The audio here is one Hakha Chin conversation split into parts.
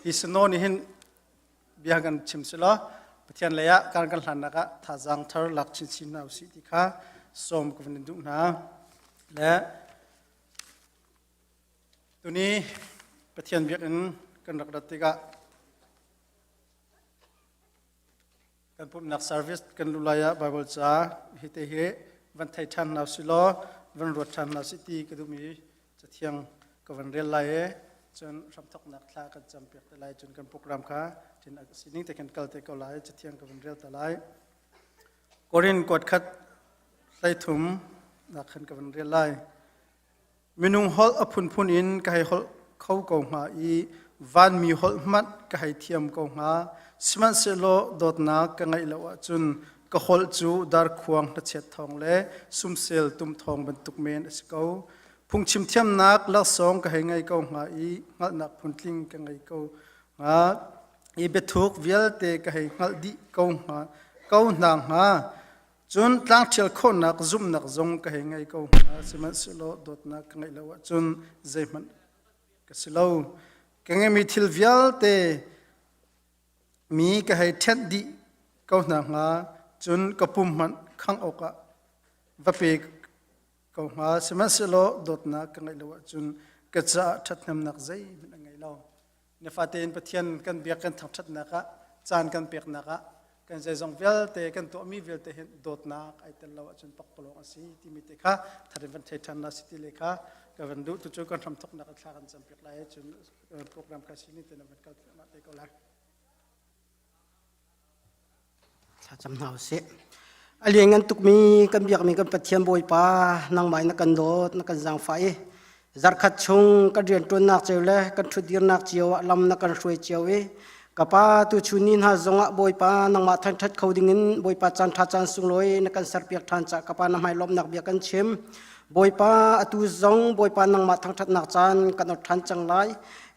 Hi snow nih hin bia kan chim si law Pathian lei ah kan kan hlannak ah thazaang thar lak chinchin hna usih ti kha sawm ka van in duh hna. Le tuni Pathian biakinn kan rak rat tikah Kan pumhnak service kan luh lai ah Bible ca hi te hi van thei ṭhan hna usih law van ruat ṭhan hna usih ti ka duhmi cathiang ka van rel lai i cun hramthawknak thla kan campiak te lai cun kan program kha tin a sining te kan kal te ko lai cathiang ka van rel ta lai. Korin kuat khat 13 nak khan ka van rel lai. Minung holh a phunphun in ka hei holh kho ko hnga i vanmi holh hmanh ka hei thiam ko hnga. Sihmanhsehlaw dawtnak ka ngeih lo ahcun ka holh cu darkhuang hnachet thawng le sumsel tum thawng bantuk men a si ko. Phungchim thiamnak laksawng ka hei ngei ko hnga i hngalhnak phuntling ka ngei ko hnga i biathuk vialte ka hei hngalh dih ko hnga ko hna hnga. Cun tlangṭhial khawhnak zumhnak zong ka hei ngei ko hnga, sihmanhsehlaw dawtnak ka ngeih lo ahcun zeihmanh ka si lo. Ka ngeihmi thil vialte mi ka hei ṭhenh dih ko hna hnga, cun ka pum hmanh khangh awkah va pe ko hnga, sihmanhsehlaw dawtnak ka ngeih lo ahcun ka caah ṭhathnemnak zeihmanh a ngei lo. Nifate in Pathian kan biak kan thangṭhatnak ah caan kan peknak ah kan zeizong vialte kan tuahmi vialte hin dawtnak ai tel lo ahcun pakpalawng a si timi te kha tharin van thei ṭhan na si ti le kha ka van duh tu cu kan hramthoknak a thla kan campiak lai cun program kha si ni te na van kal thluahmah te ko lai. Thlacam hna usih. A lianngan tukmi kan biakmi kan Pathian Bawipa nangmah in na kan dawt na kan zaangfah i zarkhat chung kan rianṭuannak cio le kan ṭhutdirnak cio ah lam na kan hruai cio i ka pa tuchun ni hna zongah Bawipa nangmah thangṭhat kho dingin Bawipa caan ṭha caan sunglawi na kan serpiak ṭhan caah ka pa na hmai lawmhnak bia kan chim. Bawipa atu zong Bawipa nangmah thangṭhatnak caan kan ot ṭhan cang lai.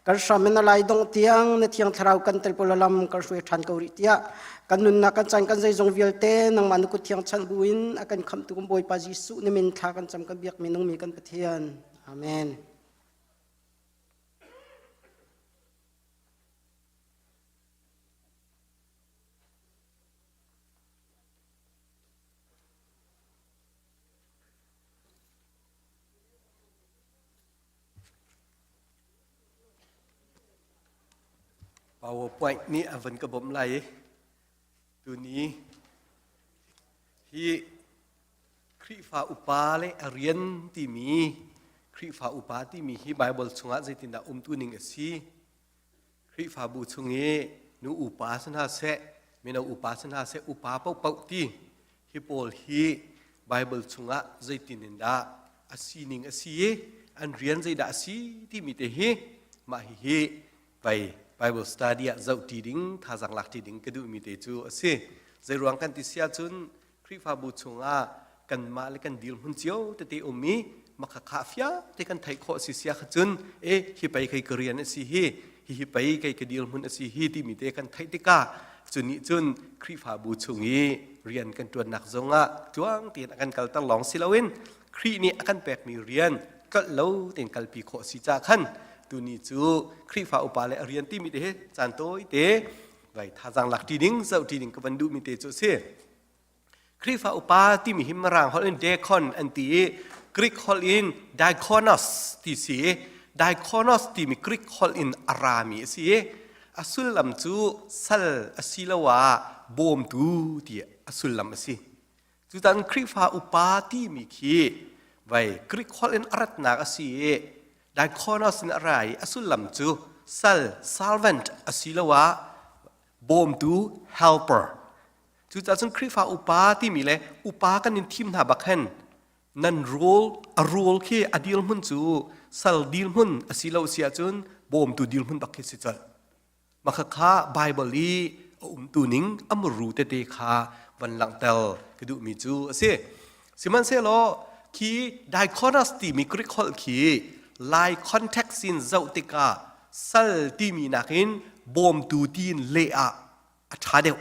Kan hram in a lai dongh tiang na thiang thlarau kan tel lam kan hruai ṭhan ko rih tiah kan nunnak kan caan kan zeizong vialte nangmah na kut thiang chanh buin a kan khamhtu kan Bawipa Jesuh na min thla kan cam kan biak mi nungmi kan Pathian. Amen. PowerPoint nih a van ka bawmh lai i tuni hi Khrihfa upa le a rian timi Khrihfa upa timi hi Bible chungah zeitindah umtu ning a si Khrihfabu chung i nu upa si hna seh mino upa si hna seh upa paohpaoh ti hi pawl hi Bible chungah zeitin in dah a sining a si i an rian zeidah a si timi te hi mah hihi pei Bible study ah zoh ṭi ding thazaang lak ṭi ding ka duhmi te cu a si. Zeiruang kan ti si ahcun Khrihfabu chungah kanmah le kan dirhmun cio tete um i makha kha fia te kan theih khawh si sia kha cun e hi pei kei ka rian a si hi hi hi pei kei ka dirhmun a si hi timi te kan theih tikah cu nih cun Khrihfabu chung i rian kan ṭuannak zongah tluang tein a kan kalter lawng si loin Khrih nih a kan pekmi rian tlolh lo tein kalpi khawh si ca khan tuni cu Khrihfa upa le a rian timi te hi caan tawi te vai thazaang lak ṭi ding zoh ṭi ding ka van duhmi te cu a si. Khrihfa upa timi hi Mirang holh in deacon an ti i Greek holh in diakonos ti si i diakonos timi Greek holh in a rami a si i a sullam cu sal asiloah bawmtu ti a sullam a si. Cutan Khrihfa upa timi khi vai Greek holh in a ratnak a si i diakonos in a ra i a sullam cu sal servant asiloah bawmtu helper Cucaah cun Khrihfa upa timi le upa kan in thim hna bak hen nan role a role khi a dirhmun cu sal dirhmun a si lo si ahcun bawmtu dirhmun bak khi si colh. Mah kha Bible i a umtu ning a muru tete kha van langhter ka duhmi cu a si. Sihmanhsehlaw khi diakonos timi Greek holh khi Lai context in zoh tikah sal timi nakin bawmtu tiin leh ah a ṭha deuh.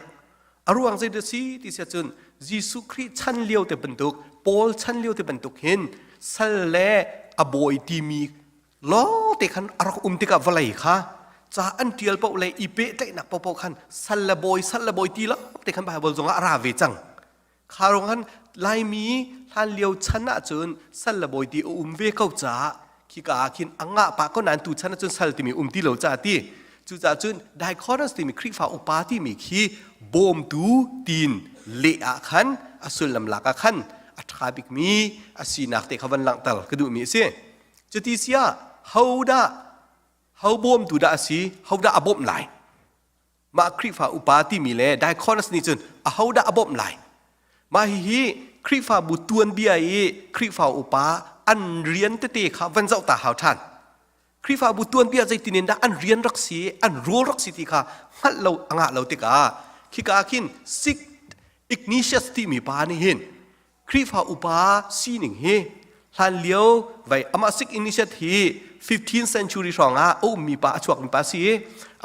A ruang zei dah si ti si ahcun Jesuh Khrih chan lio te bantuk, Paul chan lio te bantuk hin sal le a bawi timi lawng te khan a rak um tikah vawlei kha Ca an ṭial paoh le i pehtlaihnak paohpaoh khan sal le bawi, sal le bawi ti lawng te khan Baibal zongah a ra ve cang. Kha ruang khan Laimi hlanlio chan ahcun sal le bawi ti a um ve ko caah khika ah khin a ngah pah ko nain tu chan ahcun sal timi um ti lo caah ti. Cucaah cun diakonos timi Khrihfa upa timi khi bawmtu tiin leh ah khan a sullam lak ah khan a ṭha bikmi a sinak te kha van langhter ka duhmi a si. Cuti siah hodah ho bawmtu dah a si, hodah a bawmh lai? Mah Khrihfa upa timi le diakonos nih cun ahodah a bawmh lai? Mah hihi Khrihfabu tuanbia i Khrihfa upa an rian tete kha van zoh ta hau ṭhan. Khrihfabu tuanbia zeitin in dah an rian rak si, an role rak si ti kha hngalh lo a ngah lo tikah khika ah khin Sikh Ignatius timi pa nih hin Khrihfa upa sining hi hlanlio vai amah Sikh Ignatius hi 15th century hrawng ah a ummi pa a chuakmi pa si i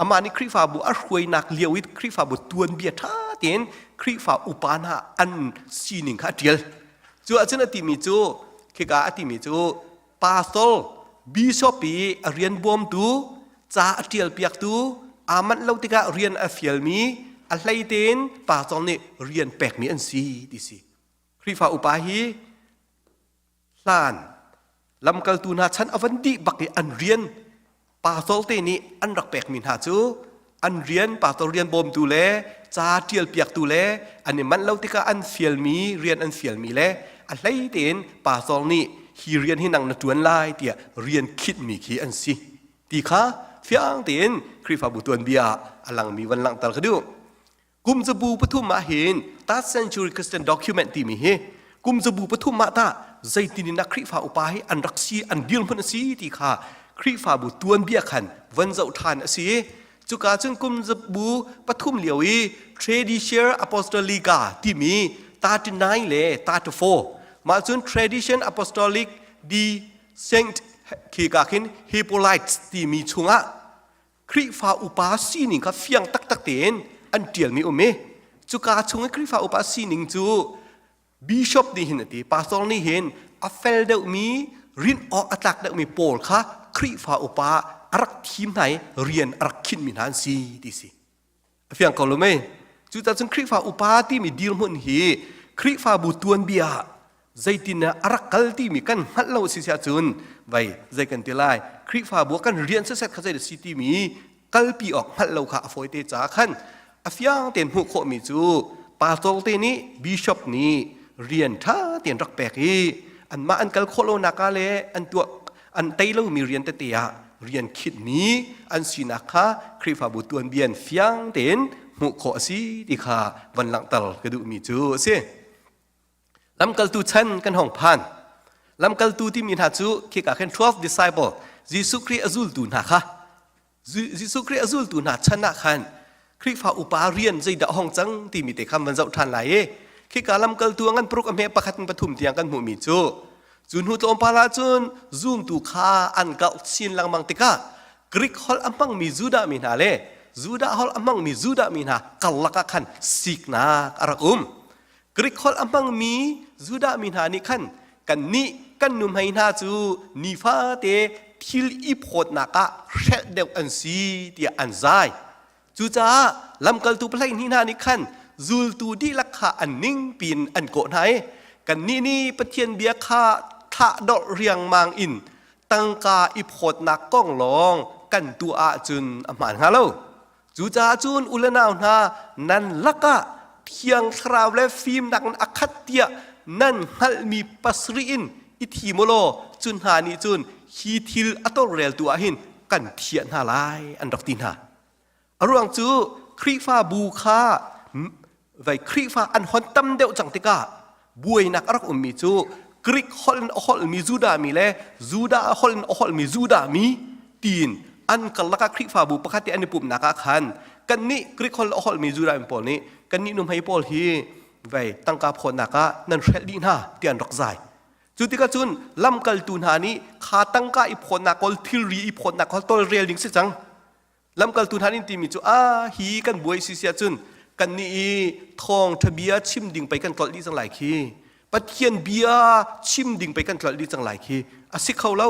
amah nih Khrihfabu a hruainak lio i Khrihfabu tuanbia ṭha tein Khrihfa upa hna an sining kha a ṭial. Cu ahcun a timi cu khika a timi cu pastor bishop i a rian bawmtu ca a ṭialpiaktu aa manh lo tikah rian a fialmi a hlei tein pastor nih rian pekmi an si ti si Khrihfa upa hi hlan lamkaltu hna chan a van dih bak i an rian pastor te nih an rak pekmi hna cu an rian pastor rian bawmtu le ca ṭialpiaktu le an i manh lo tikah an fialmi rian an fialmi le a hlei tein pastor nih hi rian hi nang na ṭuan lai tiah rian khinhmi khi an si ti kha fiang tein Khrihfabu tuanbia ah a langmi van langhter ka duh. Kum zabu pathum ah hin third century Christian document timi hi kum zabu pathum ah tah zeitin in Khrihfa upa hi an rak si an dirhmun a si ti kha Khrihfabu tuanbia khan van zoh ṭhan a si i cuka cun kum zabu pathum lio i Traditio Apostolica timi 39 le 34 mah cun Tradition Apostolic di Saint khi ka khin Hippolytes timi chungah Khrihfa upa sining kha fiang taktak tein an ṭialmi um i cuka chung i Khrihfa upa sining cu bishop nih hin a ti pastor nih hin a fel deuhmi rinh awk a tlak deuhmi pawl kha Khrihfa upa a rak thim hna i rian a rak khinhmi hna an si ti si a fiang ko lo mei cucaah cun Khrihfa upa timi dirhmun hi Khrihfabu tuanbia ah zeitin a rak kal timi kan hngalh lo si ahcun vai zei kan ti lai Khrihfabu kan rian seset kha zei si timi kalpi awk hngalh lo kha a fawi te caah khan a fiang tein hmuh khawhmi cu pastor te nih bishop nih rian ṭha tein rak pek i anmah an kal khawh lonak ah le an tuah an tei lomi rian tete ah rian khinhmi an sinak kha Khrihfabu tuanbian fiang tein hmuh khawh a si ti kha van langhter ka duhmi cu a si. Lamkaltu chan kan hong phan. Lamkaltu timi hna cu khika khin 12 disciple Jesuh Khrih a zultu hna kha Jesuh Khrih a zultu hna chan ah khan Khrihfa upa rian zeidah hong cang timi te kha van zoh ṭhan lai i khika lamkaltu a ngan paruk a hme pakhat in pathum tiang kan hmuhmi cu cu hnu tlawmpal ah cun zumtu kha an kauh chin lengmang tikah Greek holh a hmangmi Judah mi hna le Judah holh a hmangmi Judah mi hna karlak ah khan siknak a rak um. Greek holh a hmangmi Judah mi hna nih khan kannih kan nuhmei hna cu nifate thil i phawtnak ah hrelh deuh an si tiah an zai. Cucaah lamkaltu pahleihnih hna nih khan zultu dihlak kha an ning piin an kawh hna i kannih nih Pathian bia kha thlahdorh riangmang in tangka i phawtnak kong lawng kan tuah ahcun a hmaan hnga lo. Cucaah cun u le nau hna nan lakah Thiang Thlarau le fimnak in a khat tiah nan hngalhmi pasarih in i thim u law cu hna nih cun hi thil a tawlreltu ah hin kan thiah hna lai an rak ti hna. A ruang cu Khrihfabu kha vai Khrihfa an hon tam deuh cang tikah buainak a rak ummi cu Greek holh in a holhmi Judah mi le Judah holh in a holhmi Judah mi tiin an karlak ah Khrihfabu pakhat i an i pumhnak ah khan kannih Greek holh a holhmi Judah mi pawl nih kannih nuhmei pawl hi vei tangka phawtnak ah nan hrelh dih hna tiah an rak zai. Cu tikah cun lamkaltu hna nih kha tangka i phawtnak kawl thilri i phawtnak kawl tawlrel ding si cang. Lamkaltu hna nih timi cu a hi kan buai si si ahcun kannih i thawngṭha bia chim ding pei kan tlolh dih cang lai khi Pathian bia chim ding pei kan tlolh dih cang lai khi a si kho lo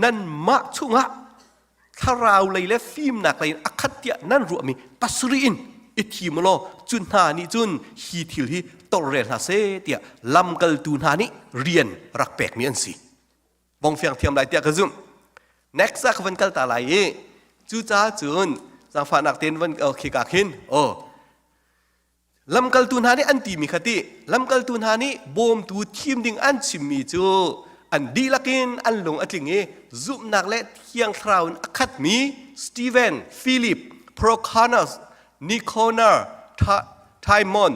nanmah chungah. Thlarau lei le fimnak lei in a khat tiah nan ruahmi pasarih in i thim law cu hna nih cun hi thil hi tawlrel hna seh tiah lamkaltu hna nih rian rak pekmi an si. Vong fiang thiam lai tiah ka zumh. Next ah ka van kal ta lai i cucaah cun zaangfahnak tein van khika khin oh Lamkaltu hna nih an timi kha ti lamkaltu hna nih bawmtu thim ding an chimmi cu an dihlak in an lung a tling i zumhnak le thiang thlarau in a khatmi Stephen, Philip, Prochorus, Nicanor, Timon,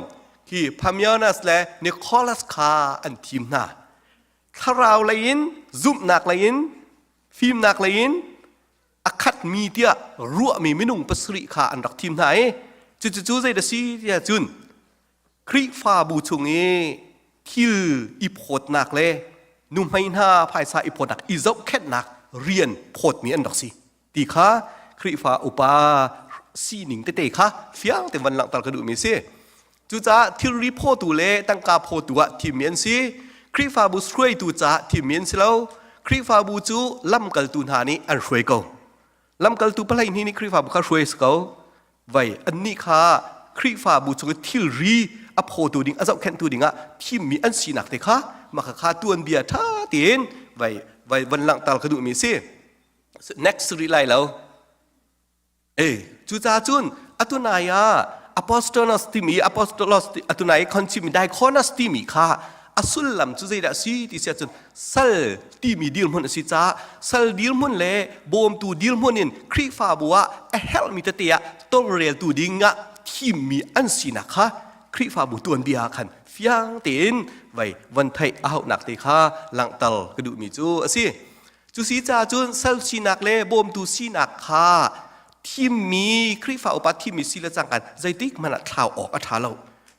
hi Parmenas le Nicholas kha an thim hna. Thlarau lei in, zumhnak lei in, fimnak lei in a khatmi tiah ruahmi minung pasarih kha an rak thim hna i cucu zei da si tiah cun Khrihfabu chung i thil i phawtnak le nuhmei hna phaisa i phawtnak i zohkhenhnak rian phawtmi an rak si ti kha Khrihfa upa sining tete kha fiang te van langhter ka duhmi si. Cucaah thilri phawtu le tangka phawtu ah thimmi an si. Khrihfabu hruaitu caah thimmi an si lo. Khrihfabu cu lamkaltu hna nih an hruai ko. Lamkaltu palei hnih nih Khrihfabu kha hruai si ko. Vai annih kha Khrihfabu chung i thilri a phawtu ding a zohkhenhtu dingah thimmi an sinak te kha mah kha tuanbia ṭha tein vai vai van langhter ka duhmi si. Next rih lai lo. E, cucaah cun atu nai ah apostolos timi apostolos atu nai i chimmi diakonos timi kha a sullam cu zeidah a si ti si ahcun sal timi dirhmun a si caah sal dirhmun le bawmtu dirhmun in Khrihfabu ah a herhmi tete ah tawlreltu ding ah thimmi an sinak kha Khrihfabu tuanbia ah khan fiang tein vai van theih a hauhnak te kha langhter ka duhmi cu a si. Cu si caah cun sal sinak le bawmtu sinak kha thimmi Khrihfa upa thimmi si le cangkan zeitik hmanh ah thlau awk a ṭha lo.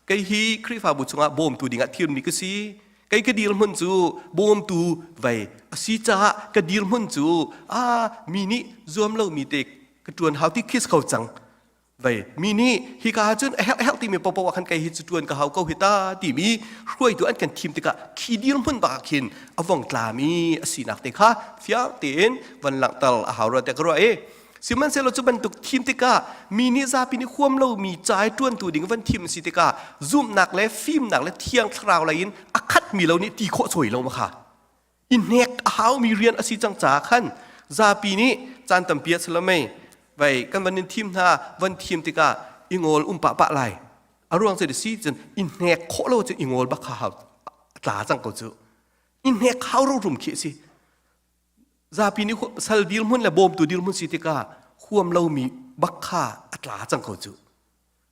Kei hi Khrihfabu chungah bawmtu dingah thimmi ka si. Kei ka dirhmun cu bawmtu vei a si caah ka dirhmun cu a mi nih zuam lomi te ka ṭuan hau ti khi si ko cang. Vei mi nih hika ah cun a herh herh timi popo ah khan kei hi cu tuan ka hau ko hi ta timi hruaitu an kan thim tikah khi dirhmun bak ah khin a vong tlami a sinak te kha fiang tein van langhter a hau rua tiah ka ruah i sihmanhsehlaw cu bantuk thim tikah mi nih zapi nih huam lomi ca i ṭuantu ding van thim si tikah zumhnak le fimnak le thiang thlarau lei in a khatmi lo nih ti khawh choi lo ma kha i hnek a haumi rian a si cang caah khan zapi nih caan tampi ah salamei vai kan van in thim hna van thim tikah i ngol um pah pah lai a ruang cu si cun i hnek khawh lo cu i ngol bak kha hau tla cang ko cu i hnek hau ro rum khi a si zapi nih sal dirhmun le bawmtu dirhmun si tikah huam lomi bak kha a tla cang ko cu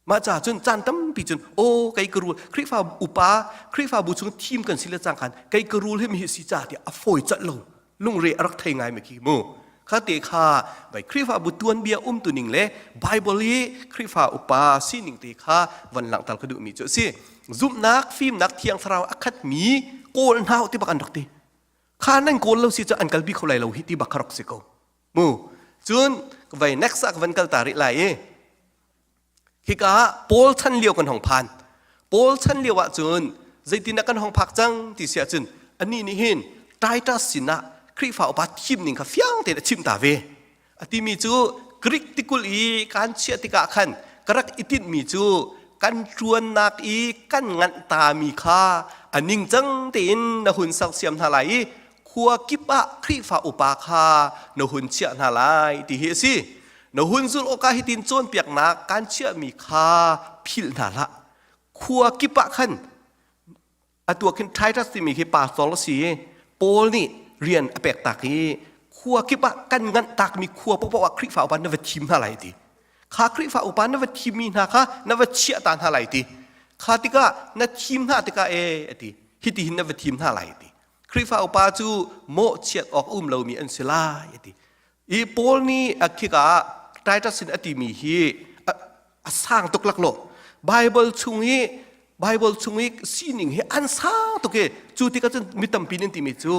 Mah ca cun caan tampi cun aw kei ka rul Khrihfa upa Khrihfabu chung thim kan si le cang khan kei ka rul hi mi hi si ca tiah a fawi colh lo lungre a rak thei ngai mi khi mu kha te kha bai Khrihfabu tuanbia umtu ning le Bible i Khrihfa upa sining te kha van langhter ka duhmi cu a si zumhnak fimnak thiang thlarau a khatmi kawl hna ti bak an rak ti kha nan kawl lo si cu an kalpi kho lai lo hi ti bak kha rak si ko mu cun vai next ah ka van kal ta rih lai i Hika ah Paul chan lio kan hong phan. Paul chan lio ahcun zeitindah kan hong phak cang ti si ahcun anih nih hin Titus sinah Khrihfa upa thim ning kha fiang tein a chimh ta ve. A timi cu Greek tikulh i kan chiah tikah khan ka rak i tinhmi cu kan ṭuannak i kan nganh tami kha a ningcang tein na hun sersiam hna lai i khua kip ah Khrihfa upa kha na hun chiah hna lai ti hi a si. Na hun zulh awkah hitin cawnpiaknak kan chiahmi kha philh hna hlah. Khua kip ah khan atu ah khin Titus timi khi pastor a si i Paul nih rian a pek tak i khua kip ah kan nganh takmi khua paohpaoh ah Khrihfa upa na va thim hna lai ti. Kha Khrihfa upa na va thimmi hna kha na va chiah ta hna lai ti. Kha tikah na thim hna tikah e a ti. Hiti hin na va thim hna lai ti. Khrihfa upa cu mawhchiat awk um lomi an si lai a ti. I Paul nih a khika ah Titus sin a timi hi a sang tuk laklawh. Bible chung i Bible chung i sining hi an sang tuk i cu tikah cun mi tampi nih an timi cu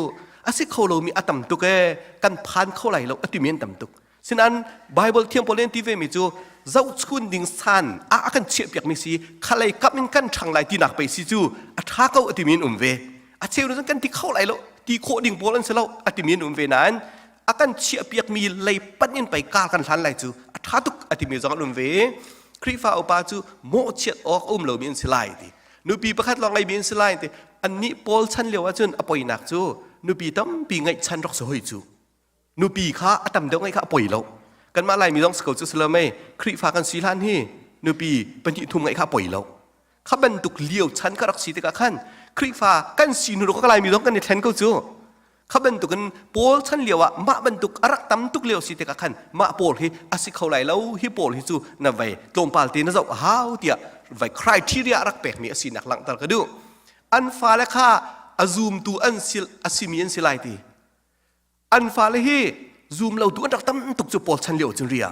a si kho lomi a tam tuk e kan phan kho lai lo a timi an tam tuk. Sinain Bible thiam pawl nih an ti vemi cu zohchun ding san a a kan chiahpiakmi si khalei kap in kan ṭhang lai tinak pei si cu a ṭha ko a timi an um ve. A cheu nih cun kan ti kho lai lo ti khawh ding pawl an si lo a timi an um ve nain. A kan chiahpiakmi lei panh in pei kar kan hlan lai cu a ṭha tuk a timi zong an um ve. Khrihfa upa cu mawhchiat awk a um lomi an si lai ti. Nupi pakhat lawng ngeimi an si lai ti. Annih Paul chan lio ahcun a poinak cu nupi tampi ngeih chan rak si hoi cu. Nupi kha a tam deuh ngeih kha a poi lo. Kanmah Laimi zong si ko cu si lo mei Khrihfa kan si hlan hi nupi pahnih thum ngeih kha a poi lo. Kha bantuk lio chan ka rak si tikah khan Khrihfa kan si hnu ka Laimi zong kan i thlen ko cu. Kha bantukin Paul chan lio ah mah bantuk a rak tam tuk lio si tikah khan mah pawl hi a si kho lai lo hi pawl hi cu na vei tlawmpal te na zoh a hau tiah vai criteria a rak pekmi a sinak langhter ka duh. An fale kha a zumtu an sil a simi an si lai ti. An fale hi zum lo tu an rak tam tuk cu Paul chan lio cun ria.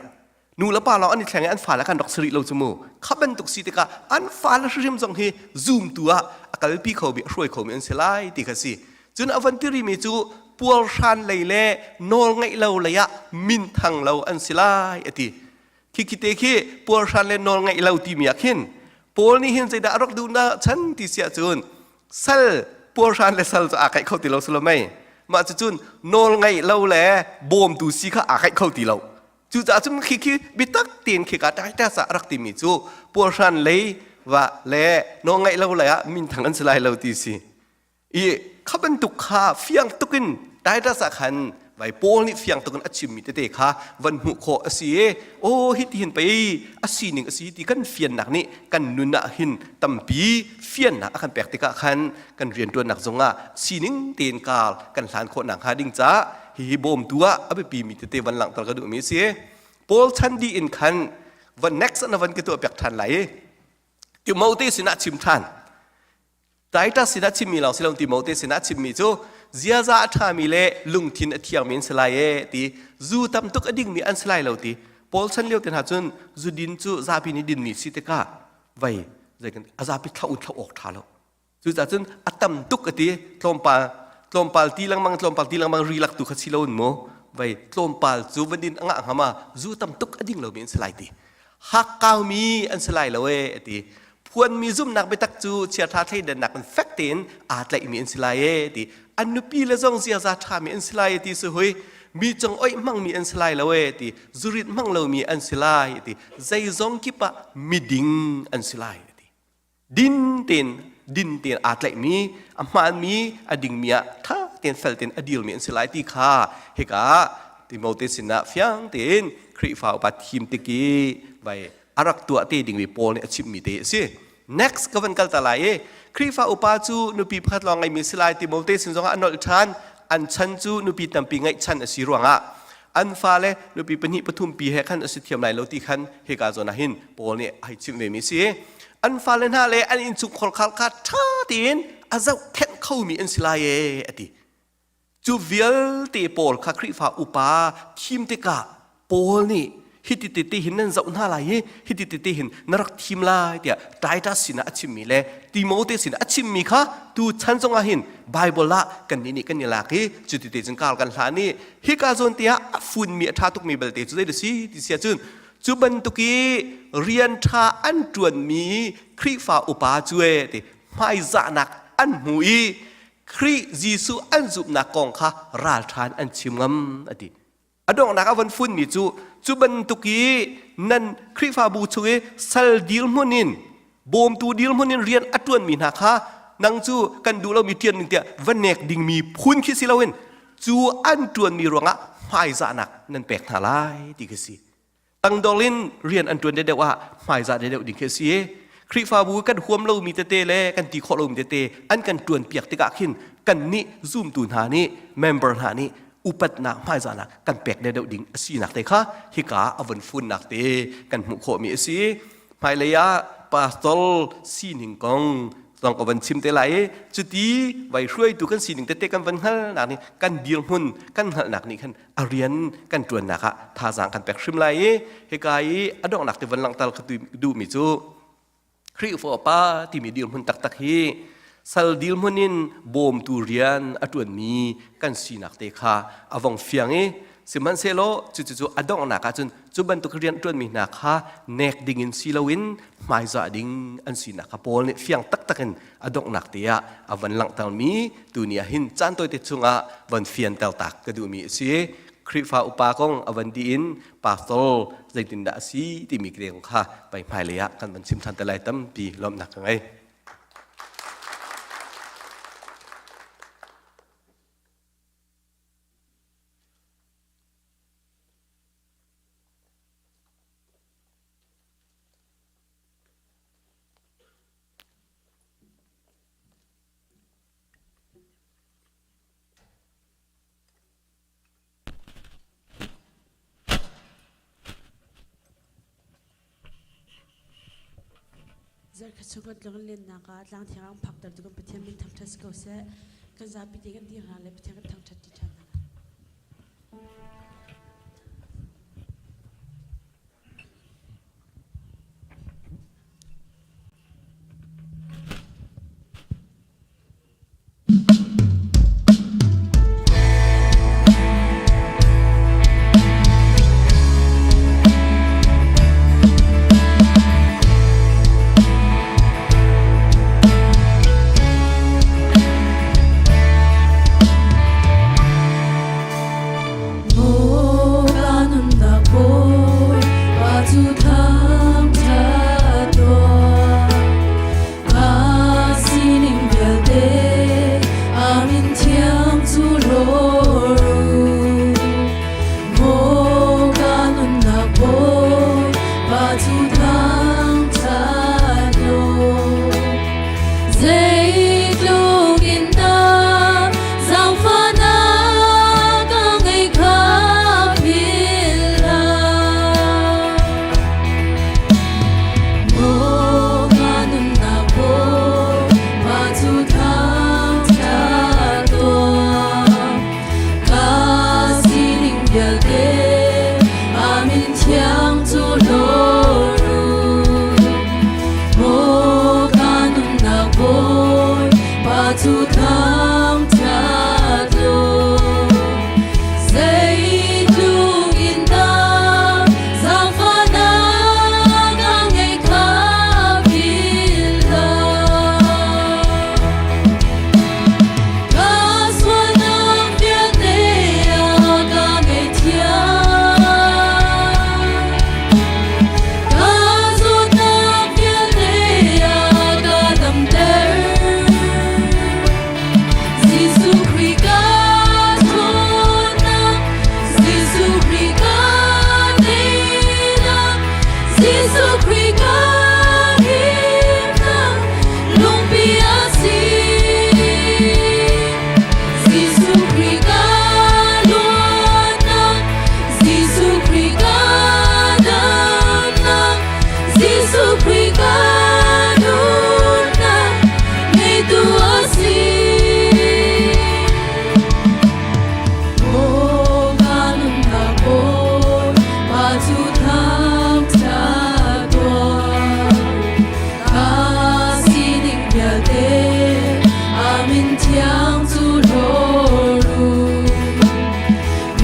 Nu le pa lawng an i thleng i an fale khan rak si rih lo cu mu. Kha bantuk si tikah an fale hrimhrim zong hi zumtu ah a kalpi khomi a hruai khomi an si lai ti kha si. Cun a van ti rihmi cu puarhran lei le nawl ngeih lo lei ah minthang lo an si lai a ti. Khi khi te khi puarhran le nawl ngeih lo timi ah khin Paul nih hin zeidah a rak duh na chan ti si ahcun sal puarhran le sal cu aa kaih kho ti lo si lo mei. Mah cucun nawl ngeih lo le bawmtu si kha aa kaih kho ti lo. Cucaah cun khi khi biatak tein khika Titus ah a rak timi cu puarhran lei va le nawlngaih lo lei ah minthang an si lai lo ti si. I kha bantuk kha fiang tukin Titus ah khan vai Paul nih fiang tukin a chimmi tete kha van hmuh khawh a si i aw hi ti hin pei a sining a si ti kan fiannak nih kan nun ah hin tampi fiannak a kan pek tikah khan kan rianṭuannak zongah sining tein kar kan hlan khawh nakhnga ding caah hihi bawmtu ah a biapimi tete van langhter ka duhmi a si. Paul chan dih in khan van next na van ka tuah piak ṭhan lai i Timote sinah chim ṭhan. Titus sinah chimmi lawng si lo Timote sinah chimmi cu ziaza a ṭhami le lungthin a thiangmi an si lai e ti zu tam tuk a dingmi an si lai lo ti Paul chan lio te hna cun zu din cu zapi nih dinmi si tikah vei zei kan a zapi thlo thlo awk ṭha lo Cucaah cun a tam tuk a ti. Tlawmpal tlawmpal ti lengmang tlawmpal ti lengmang ri lak tu kha si lo in mu. Vei tlawmpal cu van din a ngah hnga ma zu tam tuk a ding lomi an si lai ti. Hakkaumi an si lai lo e a ti. Phuanmi zumhnak biatak cu chiaṭha thleidannak in fek tein aa tlaihmi an si lai e ti. An nupi le zong ziaza ṭhami an si lai e ti si hui. Mi cung oih hmangmi an si lai lo e ti. Zurit hmang lomi an si lai ti. Zeizong kip ah miding an si lai ti. Din tein din tein aa tlaihmi a hmaanmi a dingmi ah ṭha tein fel tein a dirmi an si lai ti kha hika Timote sinah fiang tein Khrihfa upa thim tik i vai a rak tuah te dingmi Paul nih a chimmi te a si. Next ka van kal ta lai i Khrihfa upa cu nupi pakhat lawng ngeimi si lai Timote sin zongah a nolh ṭhan an chan cu nupi tampi ngeih chan a si ruangah an fale nupi pahnih pathum pi he khan a si thiam lai lo ti khan hika zawn ah hin Paul nih a hei chimh vemi a si. An fale hna le an innchungkhar khal kha ṭha tein a zohkhenh khomi an si lai ee a ti. Cu vialte pawl kha Khrihfa upa thim tikah Paul nih hiti tete hin nan zoh hna lai i hiti tete hin na rak thim lai tiah Titus sinah a chimmi le Timote sinah a chimmi kha tu chan zongah hin Bible ah kannih nih kan i lak i cuti te cun kar kan hlan i hika zawn te ah a funmi a ṭha tukmi belte cu zei da si ti si ahcun cu bantuk i rian ṭha an ṭuanmi Khrihfa upa cu e ti hmaizahnak an hmu i Khrih Jesuh an zumhnak kong kha ralṭhan an chim ngam a ti. A donghnak a van funmi cu cu bantuk i nan Khrihfabu chung i sal dirhmun in bawmtu dirhmun in rian a ṭuanmi hna kha nang cu kan duh lomi ṭian ding tiah va nek dingmi phun khi si loin cu an ṭuanmi ruangah hmaizahnak nan pek hna lai ti khi si. Tangdor in rian an ṭuan deuh ah hmaizah deuh ding khi a si. Khrihfabu kan huam lomi tete le kan ti khawh lomi tete an kan ṭuan piak tikah khin kannih zumtu hna nih member hna nih upatnak hmaizahnak kan pek deuh ding a sinak te kha hika a vun funnak te kan hmuh khawhmi a si. Hmailei ah pastor sining kong zong ka van chim te lai i cuti vai hruaitu kan sining tete kan van hngalnak nih kan dirhmun kan hngalhnak nih khan a rian kan ṭuannak ah thazaang kan pek hrim lai i hika i a donghnak ti van langhter ka duhmi cu Khrihfa pa timi dirhmun taktak hi sal dirhmun in bawmtu rian a ṭuanmi kan sinak te kha a vong fiang i sihmanhsehlaw cucu a donghnak ahcun cu bantuk rian ṭuanmi hna kha nek ding in si loin hmaizah ding an sinak kha Paul nih fiang taktak in a donghnak te ah a van langhtermi tuni ah hin caan tawite chungah van fianter tak ka duhmi a si. Khrihfa upa kong a van di in pastor zeitindah a si timi kong kha pai hmailei ah kan van chim ṭhan te lai. Tampi lawmhnak ka ngei. Zarkhat chung kan tlonlennak ah tlangthiang ah phakter tu kan Pathian min thangṭhat si ko seh. Kan zapi te kan dir hna le Pathian kan thangṭhat ṭi ṭhan hna. Zeitluk in dah zaangfahnak a ngei kha philh hlah. Maw ka nunnak Bawipa cu thangṭhat tuah. Ka sining vialte a min thiang cu hlawt u. Maw ka nunnak Bawipa cu thangṭhat law. Zeitluk in dah zaangfahnak a ngei kha philh hlah. Ka sualnak vialte a ka ngaihthiam. Ka zawtnak vialte a ka damter. Jesuh Khrih ka ṭhawnnak, Jesuh Khrih ka teinak, Jesuh Khrih ka himnak, lungpi a si. Jesuh Khrih ka luatnak, Jesuh Khrih ka damnak, Jesuh Khrih ka nunnak, ngeitu a si. Maw ka nunnak Bawipa cu thangṭhat tuah. Ka sining vialte a min thiang cu hlawt u.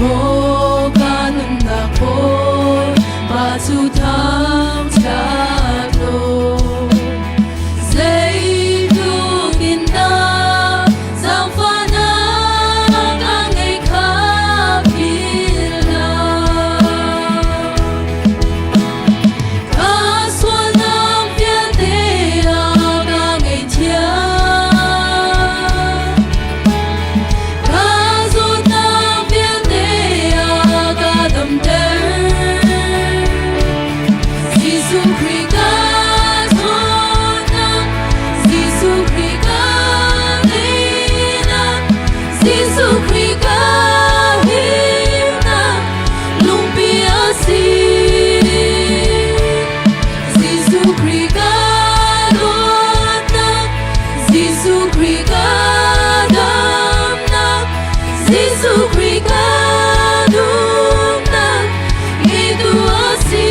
Maw ka nunnak Bawipa cu thangṭhat law. Zeitluk in dah zaangfahnak a ngei kha philh hlah. Ka sualnak vialte a ka ngaihthiam. Ka zawtnak vialte a ka damter. Jesuh Khrih ka ṭhawnnak, Jesuh Khrih ka teinak, Jesuh Khrih ka himnak, lungpi a si. Jesuh Khrih ka dawtnak, Jesuh Khrih ka damnak, Jesuh Khrih ka nunnak, ngeitu a si.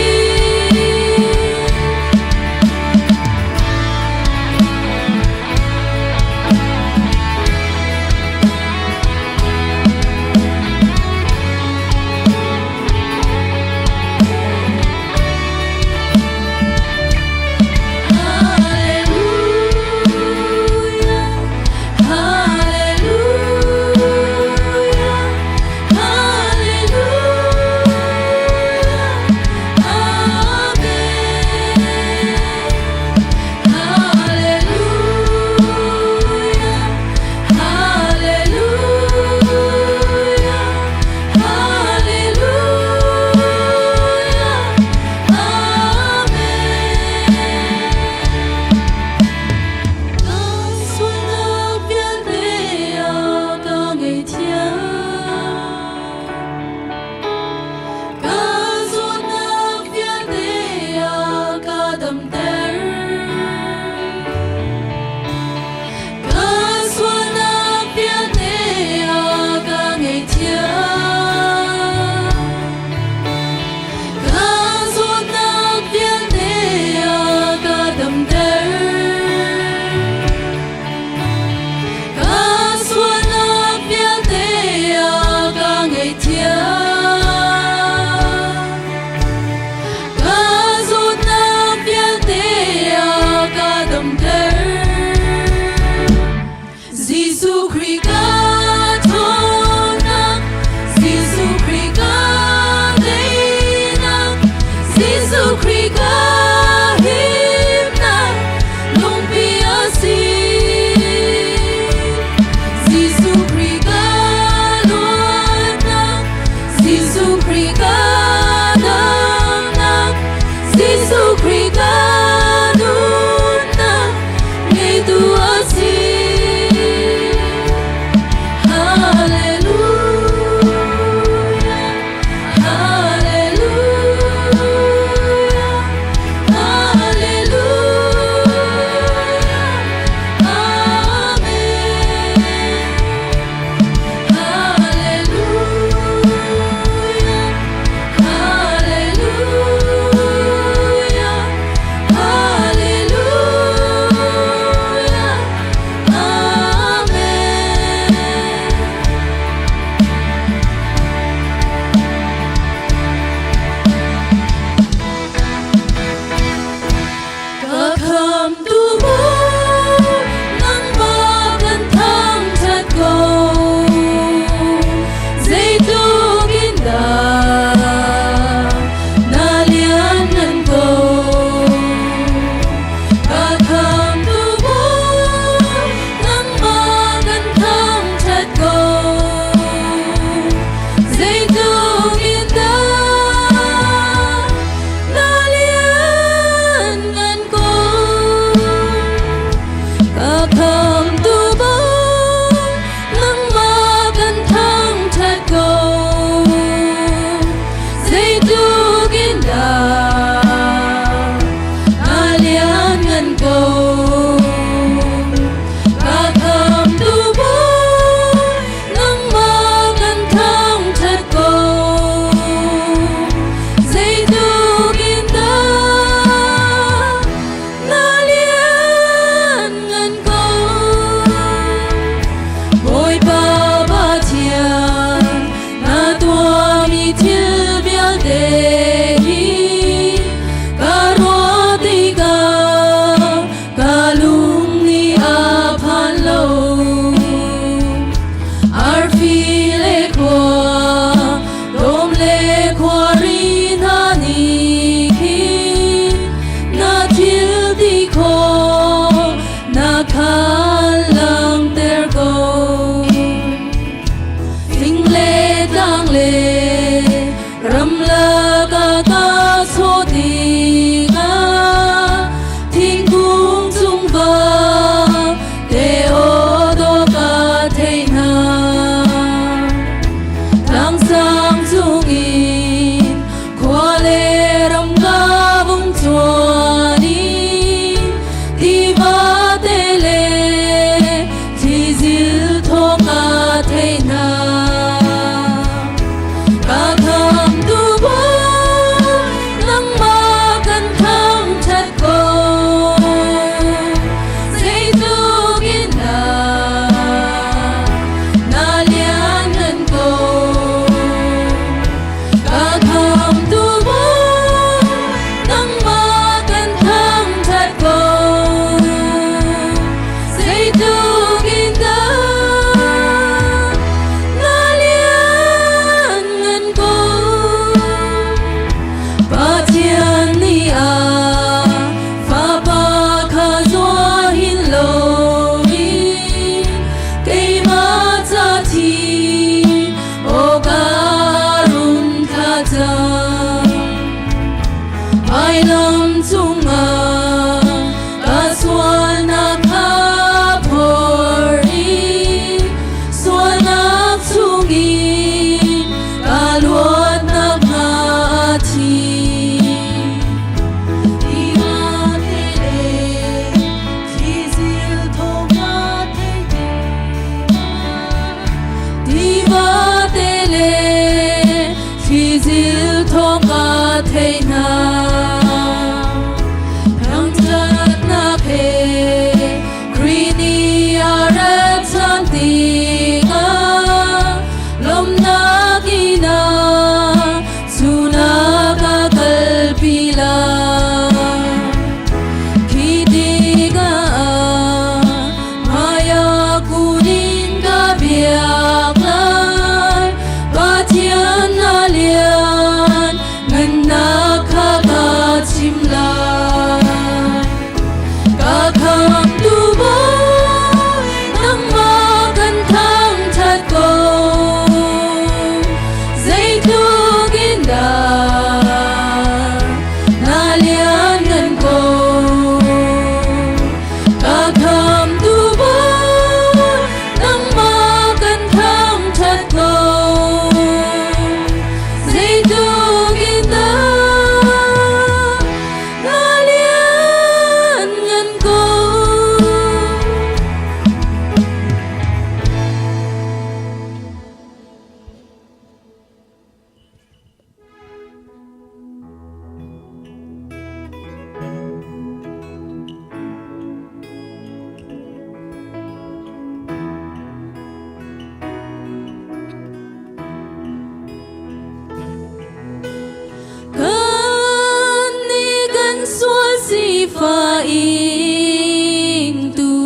Sifa ingtu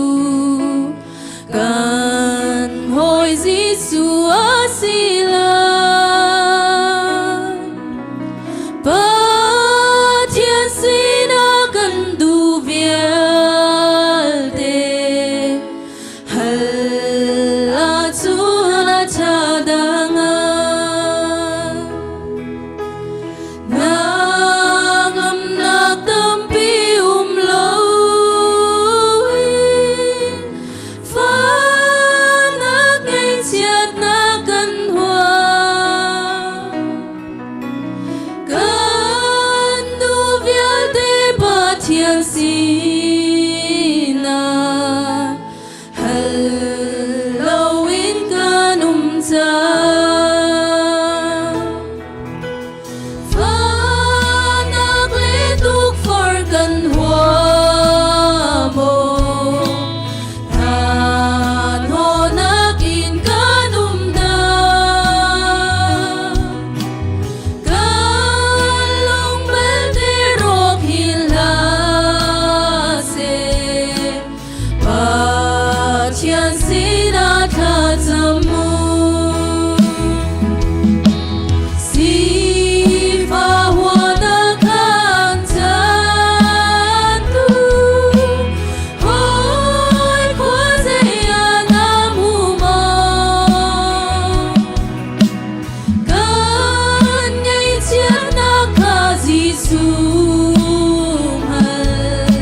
kan hawi Jesuh a si lai. Pathian sinah kan duh vialte hal ahcun a ṭha dah ngai. Hnangamnak tampi um loin fahnak ngaihchiatnak kan huam. Kan duh vialte Pathian sinah hal loin kan um cang. Fahnak le tukforh kan huam maw? Hnahnawhnak in kan um dah? Kan lung belte rawk hi hlah seh, Pathian sinah thlacam u. Sifa huana kan cantu, hoi khua zei ah na hmu maw? Kan ngaihchiatnak kha Jesuh hngal,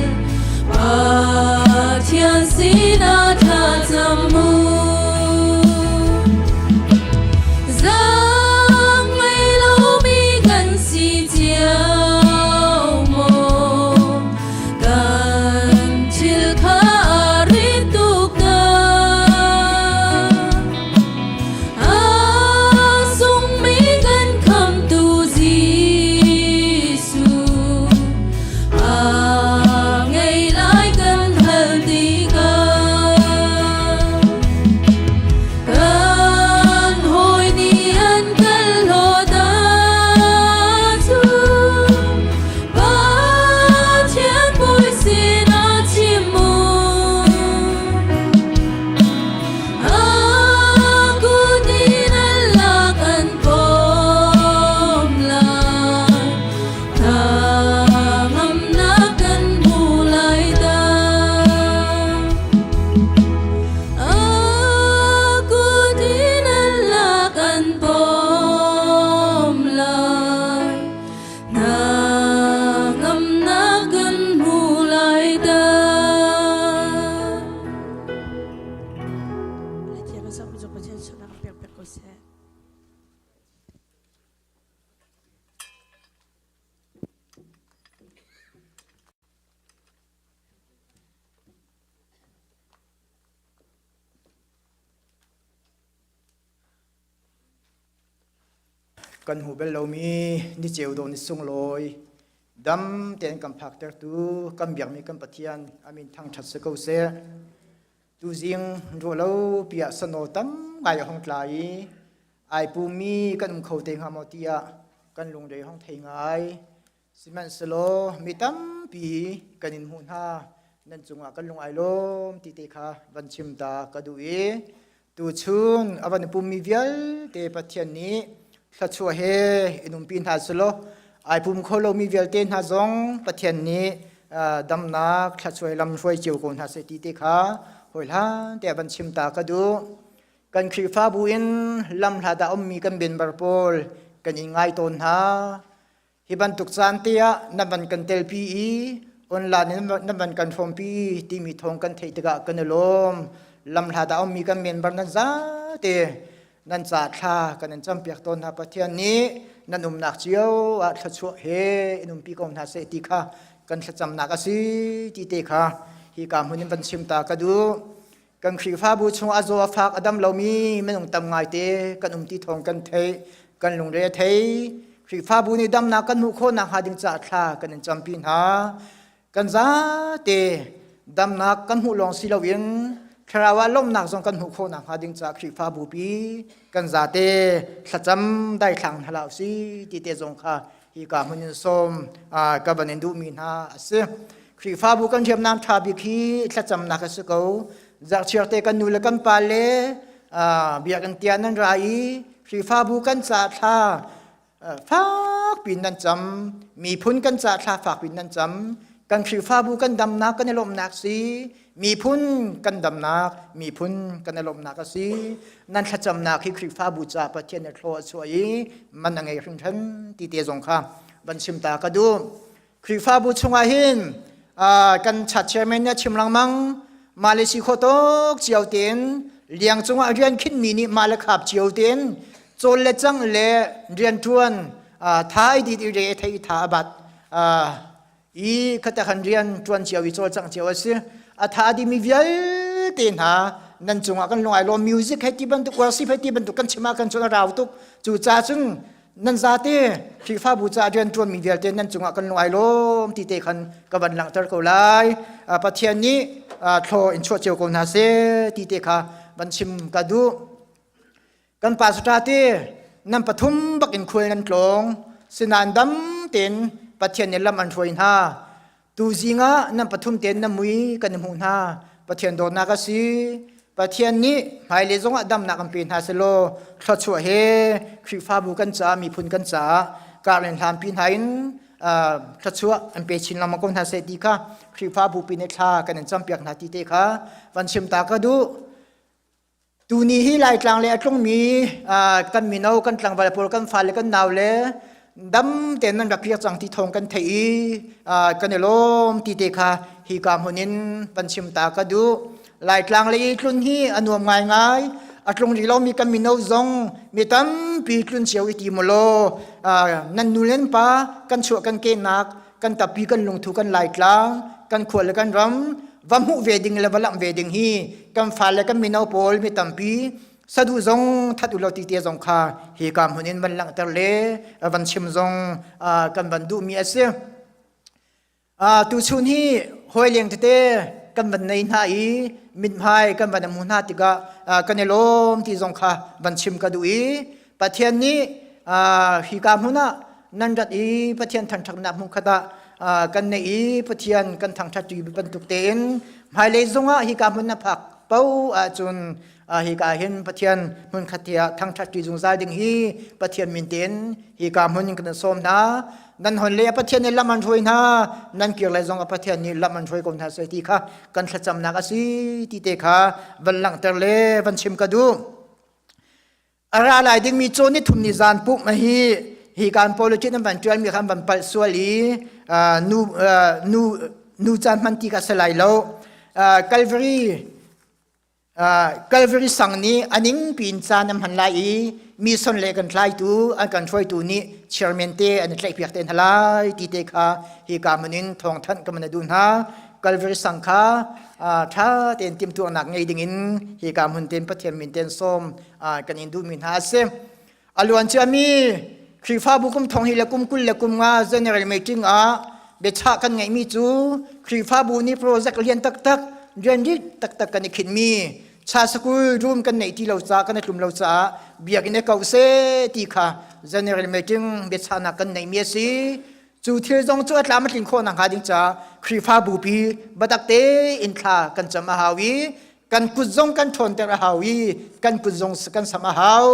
Pathian sinah thlacam u. Zaang ngei lomi kan si cio maw? Kan thil kha a rit tuk hna. A sungmi kan khamtu Jesuh, a ngei lai kan hal tikah. Kan hawi nih an kan hlawt ahcun Pathian bawi sinah chim u. A kut in an lak an pom lai. Hnangamnak kan hmu lai dah. A kut in an lak an pom lai. Hnangamnak kan hmu lai dah. Pathian a zoh cu Pathian sunak pek pek ko seh. Kan hmuh bel lomi ni ceu dawh ni sunglawi dam tein kan phaktertu kan biakmi kan Pathian amin thangṭhat si ko seh. Tuzing ruahlo piah sano tam ngai a hong tla i ai pumi kan um kho te hnga maw tiah kan lungre hong thei ngai. Sihmanhsehlaw mi tampi kan in hmuh hna nan cungah kan lung ai lawm ti te kha van chim ta ka duh i tuchun a van pummi vialte Pathian nih thluachuah he in umpi hna selaw ai pum kho lomi vialte hna zong Pathian nih damnak thluachuah lam hruai cio ko hna seh ti te kha hawi hlan te van chim ta ka duh. Kan Khrihfabu in lam hlat ah ummi kan member pawl kan in ngai tawn hna. Hi bantuk caan te ah na van kan telpi i online in na van kan hrawmpi timi thawng kan theih tikah kan i lawm. Lamhlat ah ummi kan member nan zate nan ca thla kan in campiak tawn hna Pathian nih nan umnak cio ah thluachuah he in umpi ko hna seh ti kha kan thlacamnak a si ti te kha hi ka hmun in van chim ta ka duh. Kan Khrihfabu chung a zaw a fak a dam lomi minung tam ngaite kan um ti thawng kan theih, kan lungre a thei. Khrihfabu nih damnak kan hmuh khawh nakhnga ding caah thla kan in campi hna. Kan zate damnak kan hmuh lawng si loin thlarau ah lawmhnak zong kan hmuh khawh nakhnga ding caah Khrihfabu pi kan zate thlacam daithlang hna hlah usih ti te zong kha hi ka hmun in sawm ka van in duhmi hna a si. Khrihfabu kan hriamnam ṭha bik hi thlacamnak a si ko. Zarhchiar te kan nu le kan pa le biakinn tiang nan ra i Khrihfabu kan ca thla fak pin nan cam. Miphun kan ca thla fak pin nan cam. Kan Khrihfabu kan damnak kan i lawmhnak si. Miphun kan damnak, miphun kan i lawmhnak a si. Nan thlacamnak hi Khrihfabu ca Pathian nih thlaw a chuah i man a ngei hringhran ti te zong kha van chim ta ka duh. Khrihfabu chungah hin kan chat chairman nih a chim lengmang mah le si khawh tuk cio tein liang cungah rian khinmi nih mah le khap cio tein cawl le cang le rianṭuan thai dit i re thei tha a bat i khata khan rian ṭuan cio i cawlcangh cio a si a tha dimi vialte hna nan cungah kan lung ai lawm music hei ti bantuk worship hei ti bantuk kan chim ah kan cun a rau tuk cu ca cun nan zate Khrihfabu ca rianṭuanmi vialte nan cungah kan lung ai lawm ti te khan ka van langhter ko lai. Pathian nih thlaw in chuah cio ko hna seh ti te kha van chim ka duh. Kan pastor te nan pathum bak in khual nan tlawng sinain dam tein Pathian nih lam an hruai hna. Tuzing ah nan pathum tein na mui kan i hmuh hna. Pathian dawtnak a si. Pathian nih hmailei zongah damnak an pe hna selaw thluachuah he Khrihfabu kan caah miphun kan caah karlen hlanpi hna in thluachuah an pe chin lengmang ko hna seh ti kha Khrihfabu pi nih thla kan in campiak hna ti te kha van chim ta ka duh. Tuni hi Laitlang le a tlungmi kan mino, kan tlangval pawl, kan fale, kan naule dam tein nan rak kir cang ti thawng kan theih i kan i lawm ti te kha hi ka hmun in van chim ta ka duh. Laitlang le i tlun hi a nuam ngaingai. A tlung rih lomi kan mino zong mi tampi tlun cio i ti mawlaw nan nu le nan pa kan chuah kan kenak kan tappi kan lungthu kan Laitlang kan khua le kan ram va hmuh ve ding le va lamh ve ding hi kan fale kan mino pawl mi tampi sadu zong that u lo ti te zong kha hi ka hmun in van langhter le van chim zong kan van duh mi a si tu chun hi hawi leng tete kan van nei hna i mithmai kan van hmu hna tikah kan i lawm ti zong kha van chim ka duh i Pathian nih hi ka hmun ah nan rat i Pathian thangṭhatnak hmun khat ah kan neih i Pathian kan thangṭhat ṭi bantuk tein hmailei zongah hi ka hmun na phak paoh ahcun hi ka hin Pathian hmun khat tiah thangṭhat ṭi zungzal ding hi Pathian min tein hi ka hmun in kan sawm hna. Nan hon le Pathian nih lam an hruai hna, nan kir lai zong Pathian nih lam an hruai ko hna seh ti kha kan thlacamnak a si ti te kha van langhter le van chim ka duh. A ra lai dingmi cawn ni thum ni zan pumh hi hi kan politics an van ṭialmi kha an van palh sual i nu nu nu caan hman ti kha si lai lo. Calvary Calvary sang nih a ning piin caan an hman lai i mi son le kan tlaitu an kan hruaitu nih chairman te an i tlaihpiak te hna lai ti te kha hi ka mun in thawngthanh ka man a duh hna. Calvary sang kha ṭha tein timhtuahnak ngei dingin hi ka hmun tein Pathian min tein sawm kan in duhmi hna a si. A luan ciami Khrihfabu kum thong hi le kum 20 le kum nga general meeting ah biachah kan ngeihmi cu Khrihfabu nih project lian taktak rian rit taktak kan i khinhmi cha sakul room kan neih ti lo caah kan i tlum lo caah biakinn i kau seh ti kha general meeting biachahnak kan neihmi a si. Cu thil zong cu a tlam a tlin khawh nakhnga ding caah Khrihfabu pi biatak tein thla kan cam a hau i kan kut zong kan ṭhawnter a hau i kan kut zong kan sam a hau.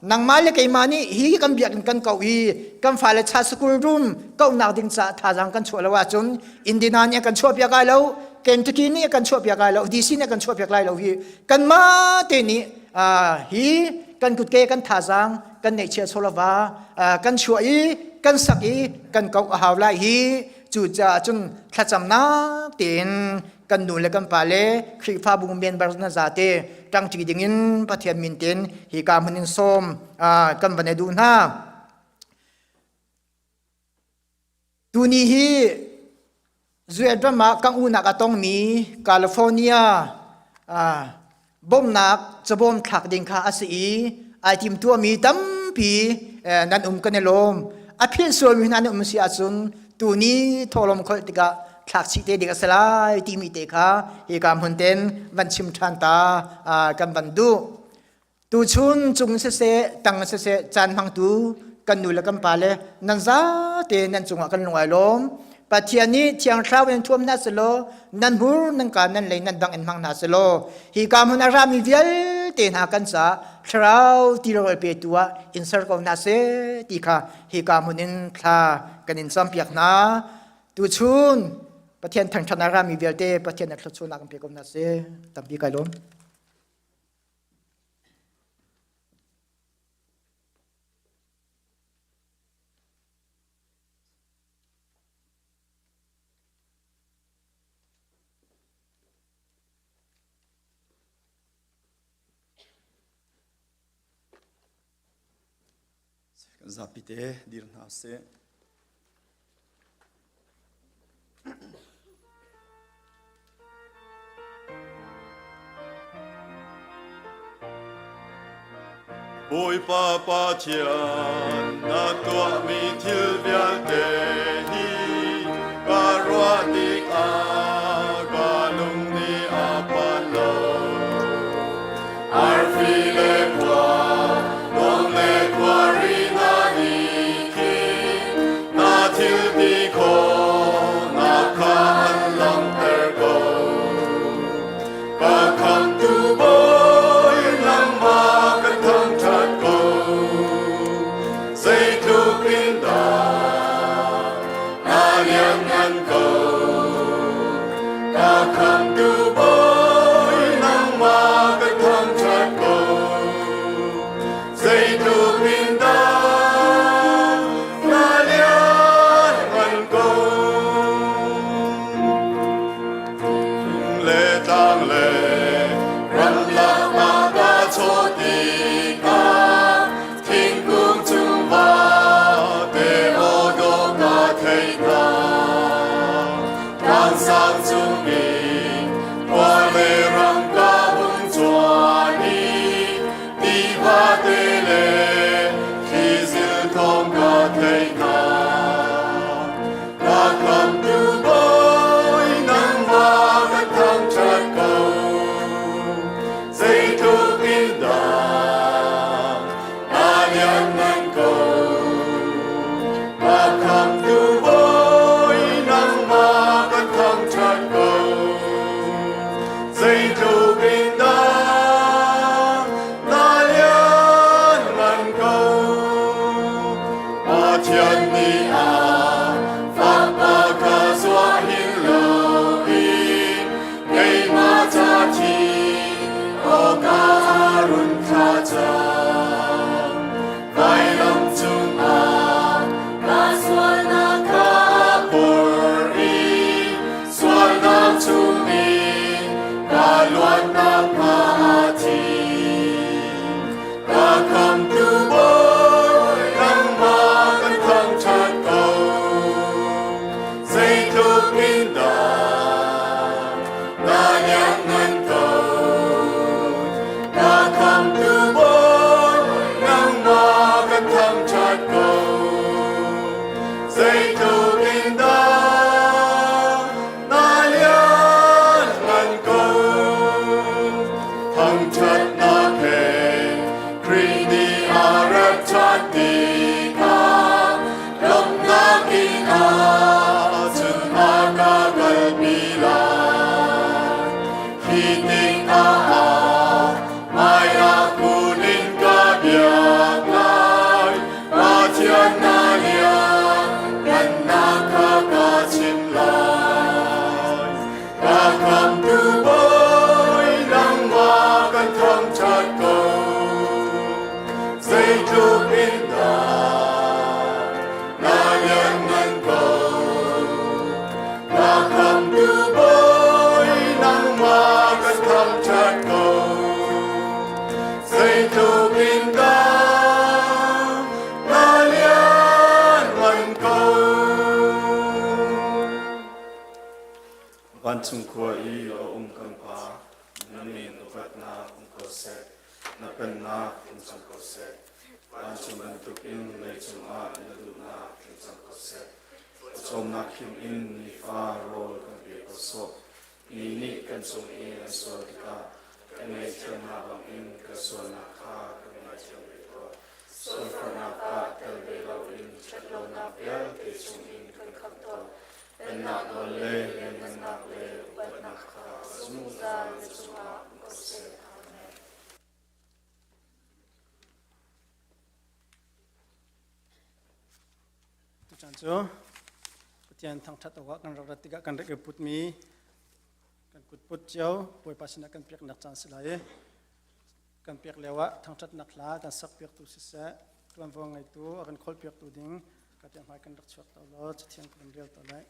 Nangmah le keimah nih hi kan biakinn kan kauh i kan fale cha school room kauhnak ding caah thazaang kan chuah lo ahcun Indiana nih a kan chuahpiak lai lo, Kentucky nih a kan chuahpiak lai lo, DC nih a kan chuahpiak lai lo hi kanmah te nih hi kan kutke kan thazaang kan neihchia chawlava kan chuah i kan sak i kan kauh a hau lai hi cucaah cun thlacamnak tein kan nu le kan pa le Khrihfabu member na zate ṭangṭi dingin Pathian min tein hi ka hmun in sawm kan van i duh hna. Tuni hi US ram ah kan unak a tongmi California bawmhnak cabawm thlak ding kha a si i ai timtuahmi tampi nan um kan i lawm. A philh sualmi hna nan um si ahcun tuni thawhlawm kholh tikah thlak chih te ding a si lai timi te kha hika hmun ten van chim ṭhan ta kan van duh. Tuchun cung siseh, tang siseh, caan hmangtu kan nu le kan pa le nan zate nan cungah kan lung ai lawm. Pathian nih Thiang Thlarau in thuam hna selaw nan hmur nan ka nan lei nan dang in hmang hna selaw hi ka hmun a rami vialte hna kan caah thlarau tirawl petu ah in ser ko hna seh ti kha hi ka hmun in thla kan in campiak hna. Tuchun Pathian thangṭhat a rami vialte Pathian na thluachuahnak kan pe ko hna seh. Tampi kai lawm. Zapi te dir hna sih. Bawipa Pathian, na tuahmi thil vialte hi ka ruah tikah ka lung nih a phan lo. Arfi le khua, dawm le khuari hna nih khin na thil ti khawhnak kha an langhter ko. Ka khamtu Bawi nangmah kan thangṭhat ko. Zeitluk in dah na lianngan ko. Ka khamtu Bawi nangmah kan thangṭhat ko. Zeitluk in dah na lianngan ko. Le tlang le ramlak ah ka chawh tikah thingkung cung vate aw dawh ka thei hna. Tlangsang cungin khua le ram ka hung cuan i tiva te le thlizil thawng ka thei hna. Ka khamtu Bawi nangmah kan thangṭhat ko. Zeitluk in dah na lianngan ko. Ka khamtu Bawi nangmah kan thangṭhat ko. Zeitluk in dah na lianngan ko. Pathian nih a Fapa kha zuah hin loin keimah ca thi awkah run thlah cang. Vailam cungah ka sualnak kha a phor i sualnak chungin ka luatnak hnga a thi. Ka khamtu Bawi nangmah kan thangṭhat ko. Zeitluk in dah na lianngan ko. Ka khamtu Bawi nangmah kan thangṭhat ko. Zeitluk in dah na lianngan ko. Thangṭhatnak he Khrih nih a rat ṭhan tikah lawmhnak inn ah cun a ka kalpi lai. Hi tikah ah hmaiah kun in ka biak lai. Pathian na lianngannak kha ka chim lai. Ka khamtu Bawi nangmah kan thangṭhat ko. Zeitluk in dah na lianngan ko. Ka khamtu Bawi nangmah kan thangṭhat ko. Zeitluk in dah na lianngan ko. Vancung khua i a um kan Pa, na min upatnak um ko seh, na pennak in cang ko seh. Vancung bantukin leicung ah na duhnak in cang ko seh. Pawcawmnak him in nifa rawl kan pe ko sawh. Mi nih kan cung i an sual tikah kan ngaihthiamnak bangin kan sualnak kha kan ngaithiam ve tuah. Sualforhnak ah tel ve loin ṭhatlonak vialte chungin kan khamh tuah. Pennak nawl le lianhngannak le upatnak kha zungzal na cungah um ko seh. Amen. Tuchan cu Pathian thangṭhat awkah kan rak rat tikah kan rak i putmi kan kutput cio Bawipa sinah kan peknak caan si lai i kan pek lio ah thangṭhatnak hla kan sak piaktu siseh tuanvo ngeitu a kan kholh piaktu ding ka tiang hmai kan rak chuak to law cathiang kan rel to lai.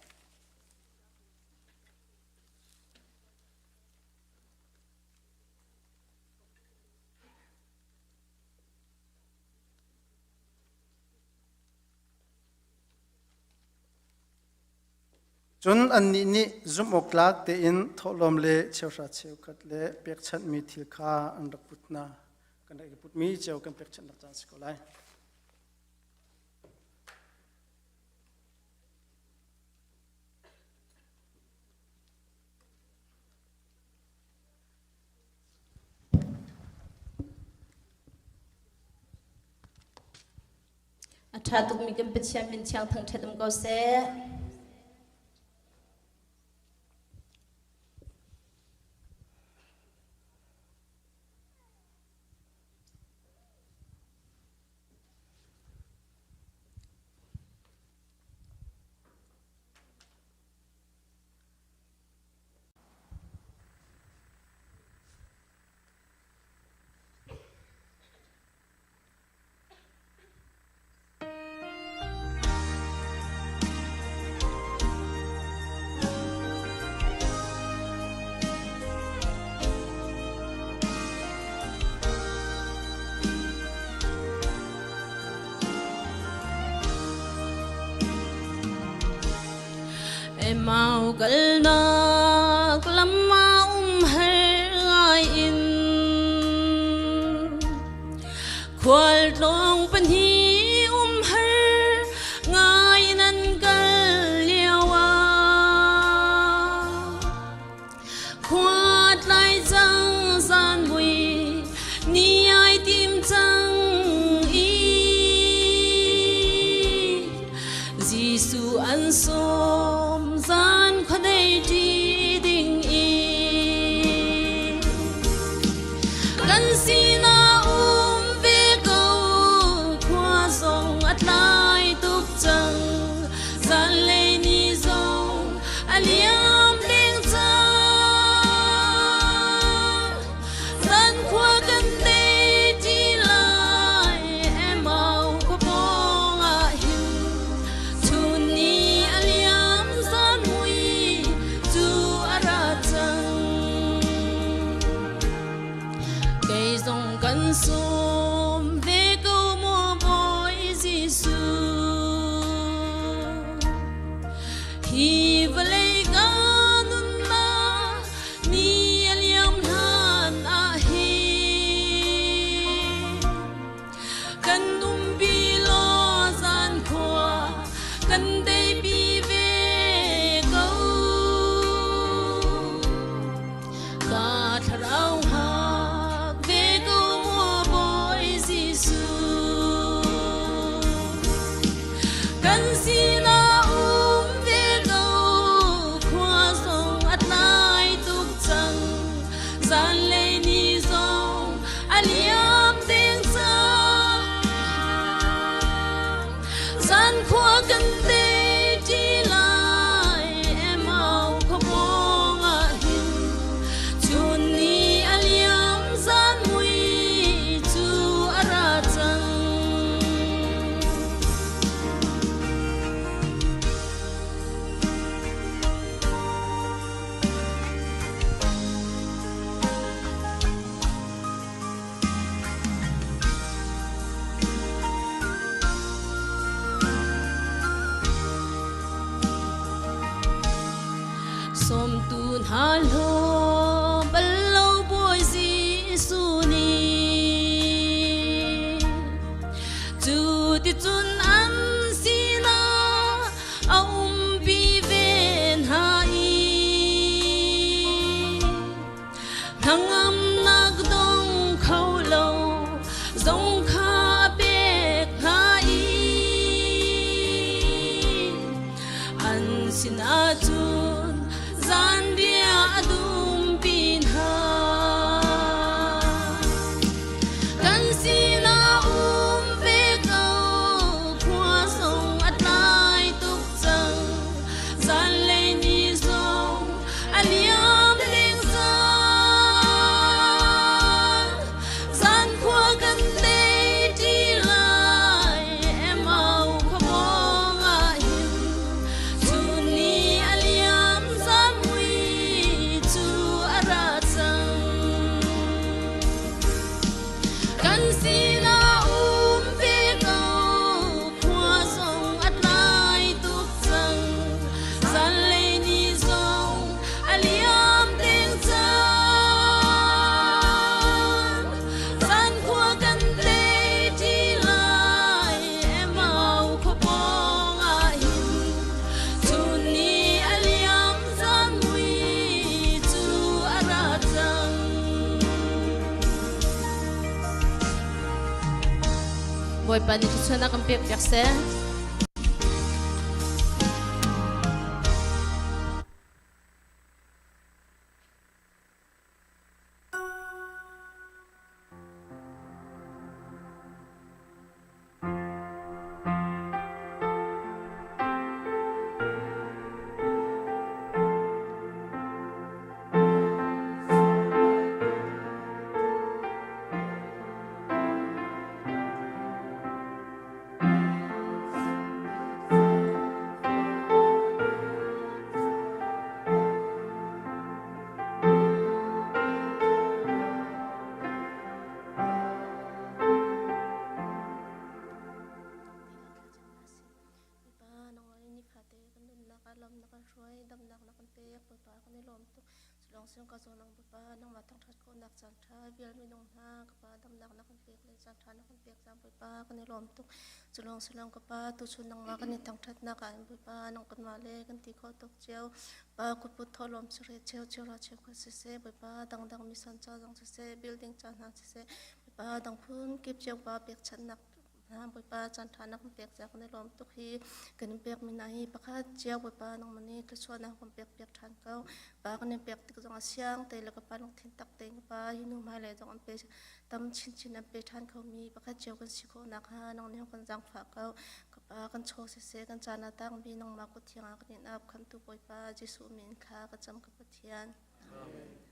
Cun annih nih zumhawktlak tein thawhlawm le cheuhra cheukhat le pekchanhmi thil kha an rak put hna. Kan rak i putmi cio kan pekchanhnak caan si ko lai. A ṭha tukmi kan Pathian min thiang thangṭhat um ko seh. Emau kalnak lam ah um har ngai in Khualtlawng pahnih umhar ngai nan kal lio ah khua tlai cang zan vui ni ai tim cang i Jesuh an sawm zan khuadei ṭi ding i Kan sinah um ve ko khua zong a tlai tuk cang zanlei ni zong a liam deng cang zan khua kan dei ṭi lai Emau khua pawng ah hin chun ni a liam zan mui cu a ra cang Kei zong kan sawm ve ko maw Bawi Jesuh. Hi vawlei ka nunnak ni a liam hlan ah hin kan umpi law zan khua kan deipi ve ko. Ka thlarau hak ve ko maw Bawi Jesuh. Kan sinah um ve ko khua zong a tlai tuk cang zanlei ni zong a liam deng cang zan khua kan dei ṭi lai Emau khua pawng ah hin chun ni a liam zan mui cu a ra cang. Sawmtu hna hlaw bal lo Bawi Jesuh nih cu ticun an sinah a umpi ve hna i Hnangamnak dong kho lo zong kha pek hna i an sinah. Bawipa nih thluachuahnak kan pek piak seh. Bawipa, nangmah nih nifate kan nunnak ah lam na kan hruai, damnak na kan pek. Bawipa, kan i lawm tuk. Culawng sin ka zawn ang Bawipa, nangmah thangṭhat khawhnak caan ṭha vial minung hna, ka Pa, damnak na kan pek le caan ṭha na kan pek cang Bawipa, kan i lawm tuk. Culawng si lawng ka Pa, tuchun nangmah kan i thangṭhatnak ah hin Bawipa, nang kanmah le kan ti khawh tuk cio. Pa, kutput thawhlawm cheuhra cheu cheuhra cheukhat siseh, Bawipa, dangdang mission ca zong siseh, building ca hna siseh, Bawipa, dang phun kip cio Pa pekchanhnak hna Bawipa caan ṭha na kan pek caah kan i lawm tuk hi kan in pekmi hna hi pakhat cio Bawipa nangmah nih thluachuahnak kan pek piak ṭhan ko. Pa kan in pek tik zongah siang te le ka Pa lungthin tak tein ka Pa hi nu hmailei zong an pe tam chinchin an pe ṭhan khomi pakhat cio kan si khawh nakhnga nang nih kan zaangfah ko. Ka Pa kan chaw siseh kan caan ah tangmi nangmah kut thiang ah kan in ap khamtu Bawipa Jesuh min kha ka cam ka Pathian. Amen.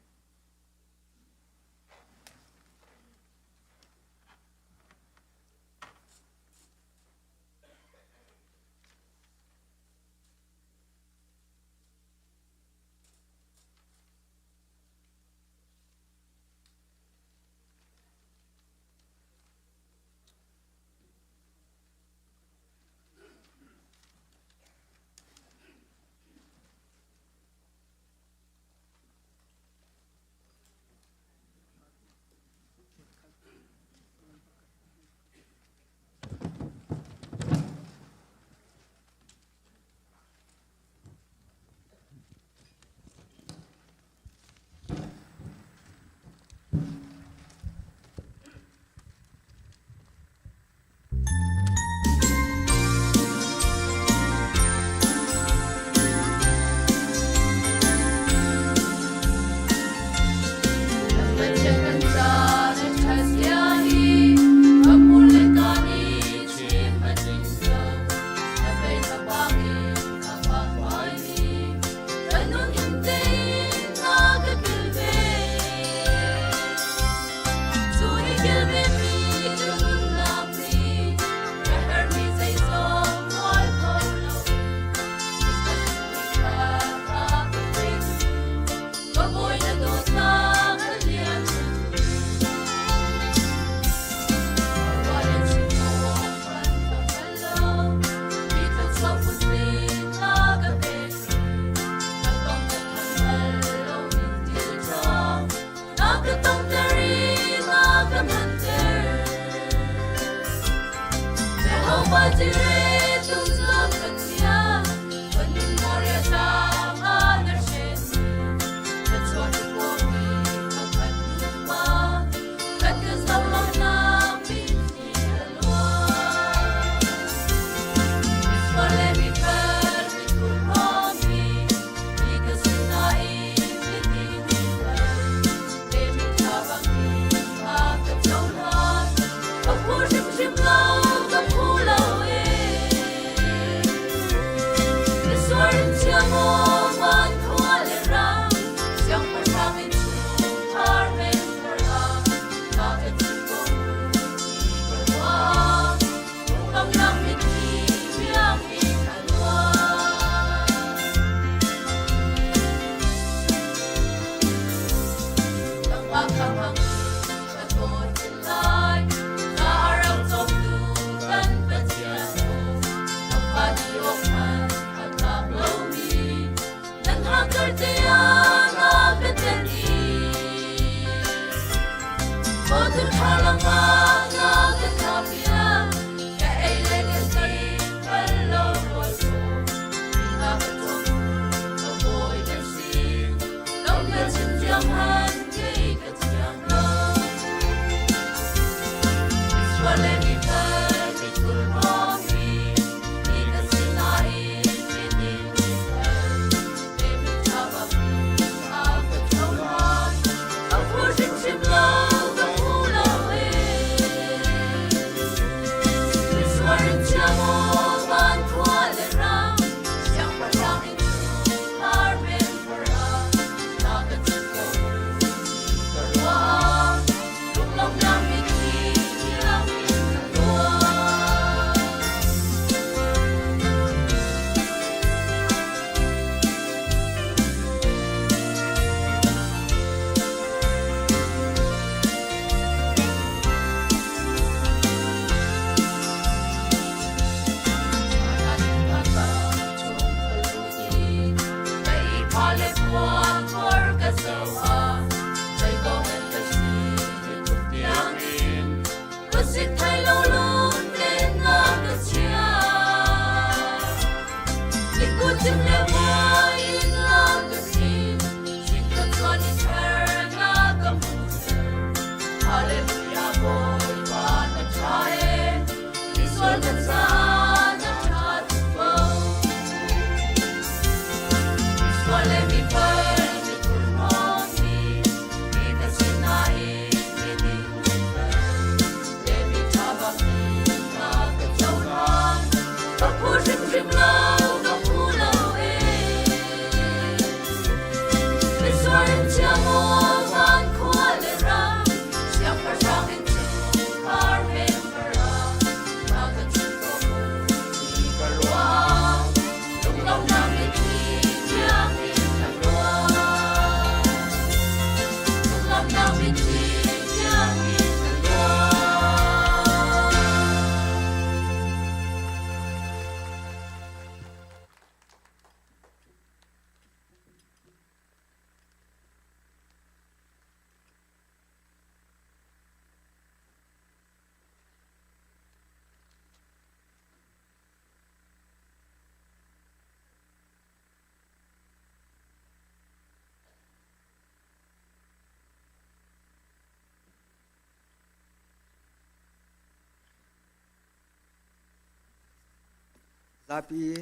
Zapi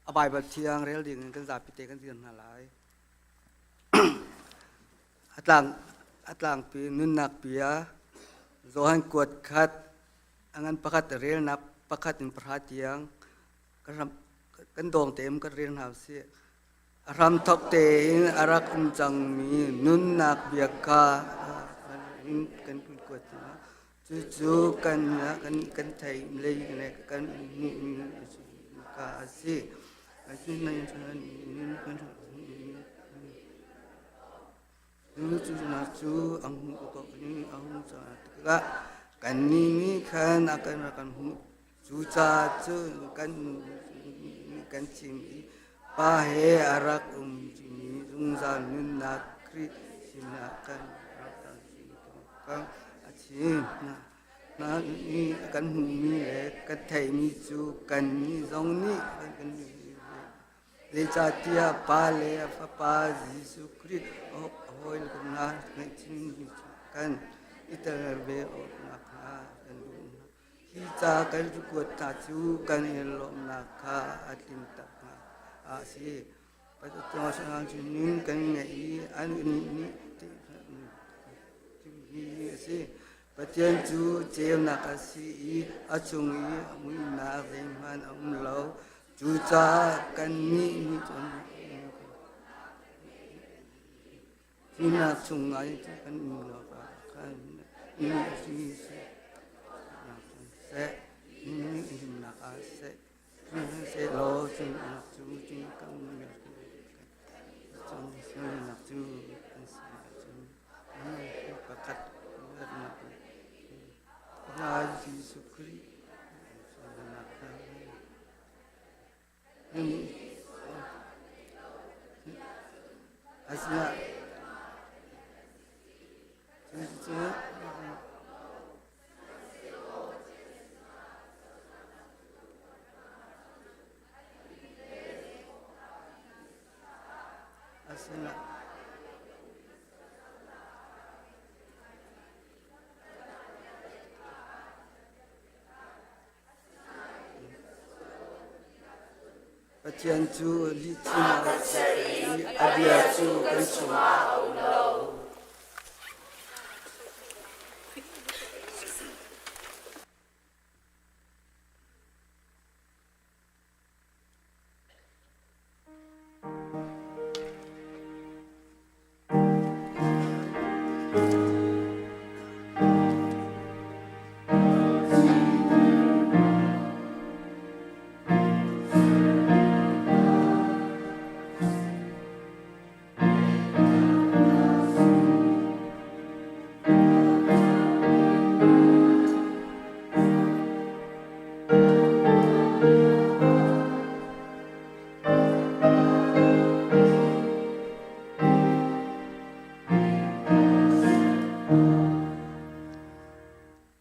a Baibal thiang rel ding in kan zapi te kan dir hna lai. A tlang a tlangpi nunnak bia Johan kuat khat a ngan pakhat relnak pakhat in pahra tiang kan ram kan dawng tein kan rel hna usih. A hramthawk tein a rak um cangmi nunnak bia kha kan kuat hna. Cucu kan kan theih lei le kan hmuhmi kha a si. Cunak cu a hmuh a hmuh tikah kannih nih khan a kan rak kan hmuh. Cucaah cun kan kan chim i Pa he a rak umṭimi zungzal nunnak Khrih sinah kan rak kan a chim. Hna nih kan hmuhmi le kan theihmi cu kannih zong nih kan kan Zeicahtiah Pa le a Fapa Jesuh Khrih hawi hna ngaihchimmi cu kan i tel ve awk nakhnga kan duh hna. Hi ca kan kuat hna cu kan i lawmhnak kha a tlin tak hnga a si. Pathian kan ngeih i an nih a si. Pathian cu ceunak a si i a chung i a muihnak zeihmanh a um lo. Cucaah kannih nih cun Fimnak chungah kan um lo khan seh himnak ah seh sehlaw cunnak cu kan cunnak cu kan si ahcun pakhat Jesuh Khrih Asina Pathian cu lihchim a si i a bia cu kan chungah a um lo.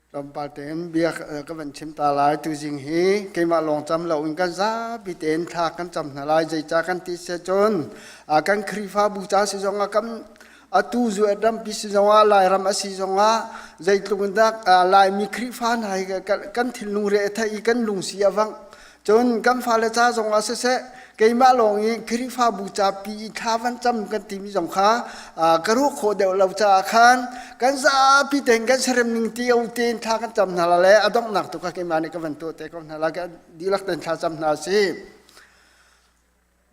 Tlawmpal tein bia ka van chim ta lai. Tuzing hi keimah lawng cam loin kan zapi tein thla kan cam hna lai. Zeicah kan ti si cun kan Khrihfabu ca si zongah kan atu zu rampi si zongah Lairam a si zongah zeitluk in dah Laimi Khrihfa hna hi kan thinlung re a thei i kan lungsi a vangh. Cun kan fale ca zongah siseh keimah lawng i Khrihfabu capi i thla van cam kan timi zong kha ka ruah khawh deuh lo caah khan kan zapi tein kan serem ning ti o tein thla kan cam hna la le a donghnak tu kha keimah nih ka van tuah te ko hna la ka dihlak tein thla cam hna si.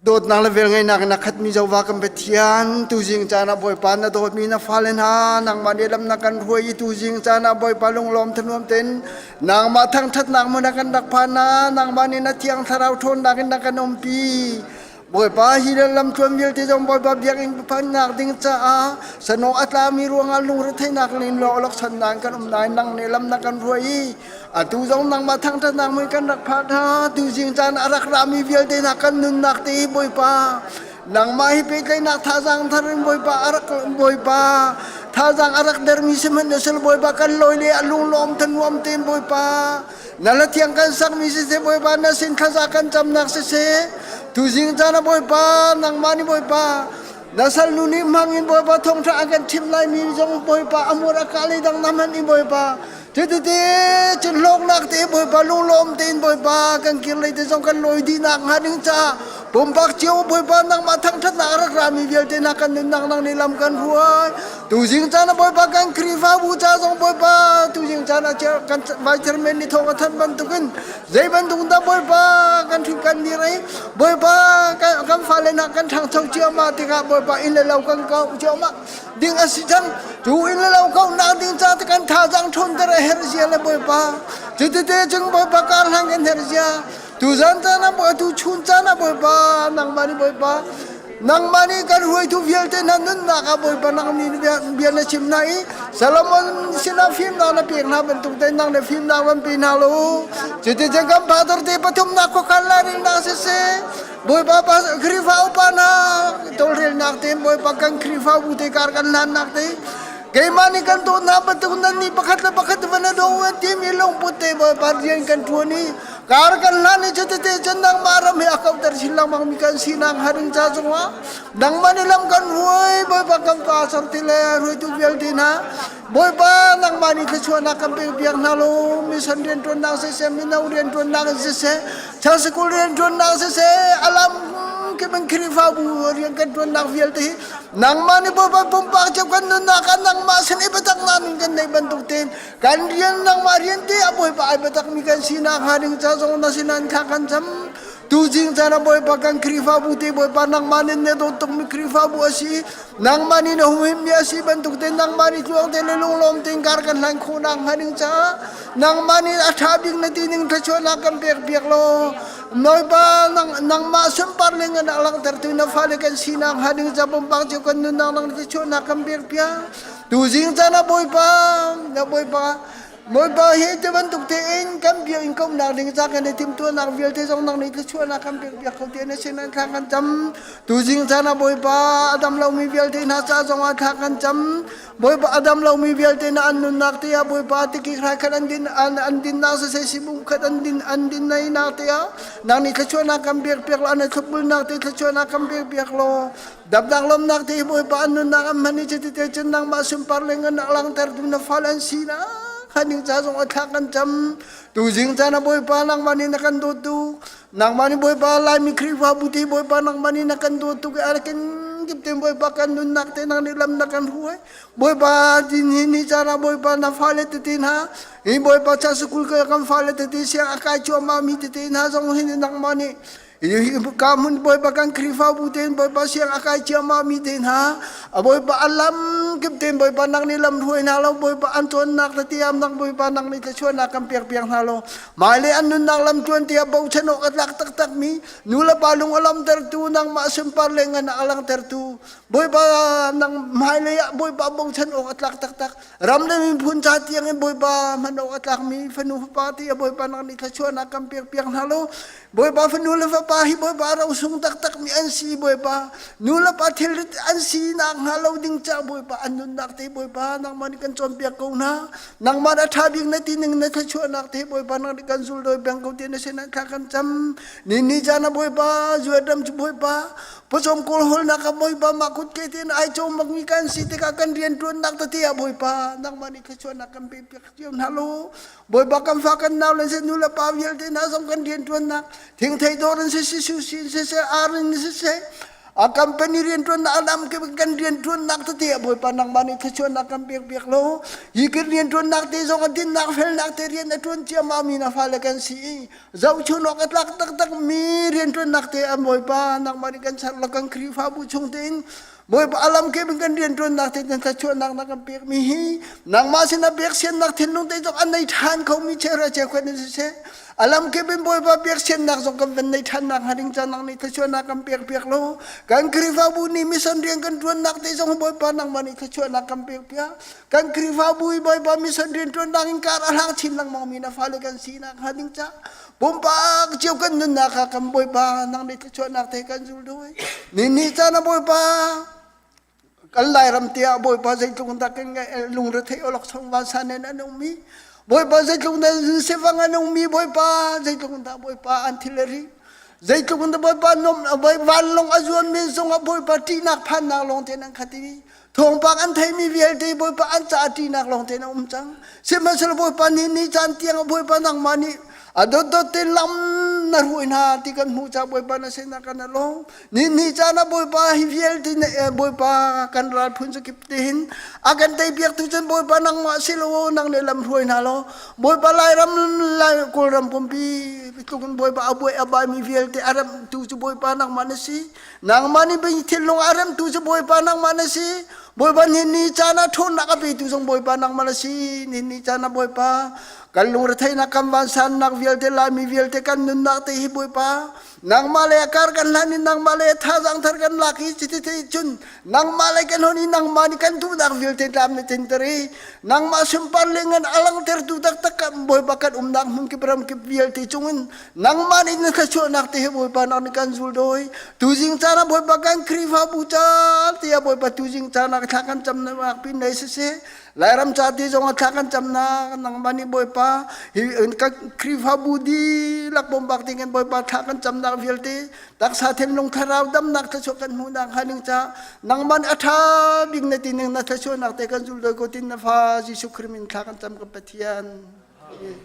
Dawtnak le velngeihnak in a khatmi Jehovah kan Pathian, tuzing caan ah Bawipa na dawtmi na fale hna, nangmah nih lam na kan hruai i tuzing caan ah Bawipa lunglawm thanuam tein nangmah thangṭhatnak hmun ah kan rak phan na, nangmah nih na thiang thlarau ṭhawnnak in na kan umpi. Bawipa hi le lamtluan vialte zong Bawipa biakinn phannak ding caah sano a tlami ruangah lungretheihnak le lawlokchonnak kan um nain nang nih lam na kan hruai i Atu zong nangmah thangṭhatnak mui kan rak phak hna. Tuzing caan a rak rami vialte hna kan nunnak te hi Bawipa nangmah hi pehtlaihnak thazaang thar in Bawipa a rak Bawipa thazaang a rak dermi sihmanhsehlaw Bawipa kan lawi le a lunglawm thanuam tein Bawipa na la thiang kan sakmi siseh Bawipa na sin thlaza kan camnak siseh tuzing caan ah Bawipa nangmah nih Bawipa na salnu nih hmang in Bawipa thawngṭha a kan chimh laimi zong Bawipa a mur a kah le dang na hman i Bawipa. Cuti cun hlawknak te Bawipa lunglawm tein Bawipa kan kir lei te zong kan lawi dih nak hnga ding caah pumpak cio Bawipa nangmah thangṭhatnak a rak rami vialte hna kan nunnak nang nih lam kan hruai. Tuzing caan ah Bawipa kan Khrihfabu ca zong Bawipa tuzing caan ah kan Vice Chairman nih thawng a thanh bantukin zei bantuk dah Bawipa kan ṭhut kan dir i Bawipa kan fale hna kan ṭhangcho ciammah tikah Bawipa inn le lo kan kau ciammah ding a si cang. Cu inn le lo kauhnak ding ca te kan thazaang ṭhawnter a herh zia le Bawipa cutite cun Bawipa kar hlan kan herh zia tuzan caan ah Bawipa tu chun caan ah Bawipa nangmah nih Bawipa nangmah nih kan hruaitu vialte hna nunnak ah Bawipa nang nih bia na chim hna i Solomon sinah fimnak na pek hna bantuk te nang nih fimnak van pe hna lo cuticun kan father te pathumnak khuakhan lairelnak siseh Bawipa Khrihfa upa hna tawlrelnak te Bawipa kan Khrihfabu te kar kan hlannak te keimah nih kan dawt hna bantuk nan nih pakhat le pakhat van a daw timi lungput te Bawipa rian kan ṭuan i kar kan hlan i cutete cun nangmah ram hi a kauhter chin lengmang mi kan sinak haring ca cungah nangmah nih lam kan hruai Bawipa kan pa ser ti le hruaitu vialte hna Bawipa nangmah nih thluachuahnak kan pek piak hna lo mission rianṭuannak siseh mino rianṭuannak in siseh church school rianṭuannak siseh alam kip in Khrihfabu rian kan ṭuannak vialte hi nangmah nih Bawipa pumpak cio kan nunnak ah nangmah sin i biatak nak kan neih bantuk tein kan rian nangmah rian te a Bawipa ai biatak mi kan sinak hnga ding ca zong na sin an thla kan cam tuzing caan ah Bawipa kan Khrihfabu te Bawipa nangmah nih na dawt tukmi Khrihfabu a si nangmah nih na humhim mi a si bantuk te nangmah nih tluang te le lunglawm tein kar kan hlan khawh nak hnga ding caah nangmah nih a ṭha bik na ti ning thluachuahnak kan pek piak law Bawipa nang nangmah sunpar le ngan langhtertu na fale kan sinak hnga ding ca pumpak cio kan nunnak nang thluachuahnak kan pek piak Tuzing caan ah Bawipa, na Bawipa, Bawipa hi ti bantuk tein kan biakinn komhnak ding ca kan i timhtuahnak vialte zong nang nih thluachuahnak kan pek piak kho ti na sin ah thla kan cam. Tuzing caan ah Bawipa a dam lomi vialte hna ca zong ah thla kan cam. Bawipa a dam lomi vialte na an nunnak te ah Bawipa tikik hrai khat an din an, an dinnak siseh sibung khat an din an din nainak te ah nang nih thluachuahnak kan pek piak lo an i thlopbulnak te thluachuahnak kan pek piak law Damnak lawmnak te hi Bawipa an nunnak an hman i cuti te cun nangmah sunpar le ngannak langhtertu na fal an si na khaning ca zong a thla kan cam tuzing caan ah Bawipa nangmah nih na kan dawt tuk nangmah nih Bawipa Laimi Khrihfabu te Bawipa nangmah nih na kan dawt tuk i a kin kip te Bawipa kan nunnak te nang nih lam na kan hruai Bawipa din hi ni caan ah Bawipa na fale tete hna hi Bawipa cha sukul kan fale tete siang a kai cuahmah mi tete hna zong hi nangmah nih Ka hmun Bawipa kan Khrihfabu tein Bawipa siang a kai ciammah mi te hna a Bawipa a lam kip tein Bawipa nang nih lam hruai hna lo Bawipa an cawnnak le tiamnak Bawipa nang nih thluachuahnak kan pek piak hna lo hmailei an nunnak lam tluan tiah bochan awk a tlak taktak mi nu le pa lung a lamtertu nangmah sunpar le ngan a langhtertu Bawipa nang hmailei ah Bawipa bochan awk a tlak taktak ram le miphun ca tiang in Bawipa hman awk a tlakmi fanu fapa ti a Bawipa nang nih thluachuahnak kan pek piak hna lo Bawipa fanu le fapa hi Bawipa rosung taktakmi an si Bawipa nu le pa thilrit an si nak hnga lo ding ca Bawipa an nunnak te Bawipa nangmah nih kan cawnpiak ko hna nangmah na ṭha bik na ti ning na thluachuahnak te Bawipa nang nih kan zul dawi peng ko ti na sin ah thla kan cam ni ni caan ah Bawipa zuadam cu Bawipa pawcawm kawl hawlnak ah Bawipa mah kut ke tein ai cawm bakmi kan si tikah kan rianṭuannak tete ah Bawipa nangmah nih thluachuahnak kan pe piak cio hna lo Bawipa kan fa kan nau le nu le pa vialte hna zong kan rianṭuannak thingthei dawr in siseh sushi in siseh ar in siseh a company rianṭuannak a lam kan rianṭuannak tete ah Bawipa nangmah nih thluachuahnak kan pek piak lo hi kan rianṭuannak te zong a dinnak felnak te rian a ṭuan ciammam mi na fale kan si i zohchun awk a tlak taktak mi rianṭuannak te a Bawipa nangmah nih kan ser lo kan Khrihfabu chung tein Bawipa alam kip in kan rianṭuannak te kan thluachuahnak na kan pekmi hi nangmah sinah biaksiannak thinlung te zong an nei ṭhan khomi cheuhra cheukhat in siseh alam kip in Bawipa biaksiannak zong kan van nei ṭhannak hnga ding ca nang nih thluachuahnak kan pek piak lo kan Khrihfabu nih mission rian kan ṭuannak te zong Bawipa nangmah nih thluachuahnak kan pek piak kan Khrihfabu i Bawipa mission rian ṭuannak in kar a hlang chin lengmang mi na fale kan sinak hnga ding ca Pumpak cio kan nunnak ah kan Bawipa nang nih thluachuahnak te kan zul duh ni ni caan ah Bawipa kan Lairam te ah Bawipa zeitluk dah kan lungre theih awlok chung vansan in an ummi Bawipa zeitluk dah sifang an ummi Bawipa zeitluk dah Bawipa an thil a ri. Zeitluk in Bawipa nom vanlawng a zuanmi zongah Bawipa ṭihnak phannak lawng tein an khat i thawngpang an theimi vialte Bawipa an caah ṭihnak lawng tein a um cang. Sihmanhsehlaw Bawipa nih ni caan tiang Bawipa nangmah nih a dotdot te lam na hruai hna ti kan hmuh caah Bawipa na sinah kan alawm. Ni ni caan ah Bawipa hi vialte na Bawipa kan ral phun zakip te hin a kan teipiak tu cun Bawipa nangmah si lo nang nih lam hruai hna law Bawipa Lairam Lai Kawlram pumpi tluk in Bawipa a buai a baimi vialte a remtu cu Bawipa nangmah na si. Nangmah nih bi thinlung a remtu cu Bawipa nangmah na si. Bawipa ni ni caan ah ṭhawnnak a petu zong Bawipa nangmah na si. Ni ni caan ah Bawipa kan lungretheihnak kan vansannak vialte Laimi vialte kan nunnak te hi Bawipa nangmah le kar kan hlan i nangmah le thazaang thar kan lak i cuti cun nangmah le kan hon i nangmah nih kan duhnak vialte tlam na tinter i nangmah sunpar le ngan a langhtertu taktak kan Bawipa kan umnak hmun kip ram kip vialte cungin nangmah nih na thluachuahnak te he Bawipa nak nih kan zul dawi tuzing caan ah Bawipa kan Khrihfabu ca tiah Bawipa tuzing caan ah thla kan cam nak pin nei siseh Lairam ca ti zong ah thla kan camnak nangmah nih Bawipa hi kan Khrihfabu dihlak bombak ding in Bawipa thla kan camnak vialte taksa thinlung thlarau damnak thluachuah kan hmuhnak hnga ding ca nangmah nih a ṭha bik na ti ning na thluachuahnak te kan zul doi ko tin na fa Jesuh Khrih min thla kan cam kan Pathian. Amen.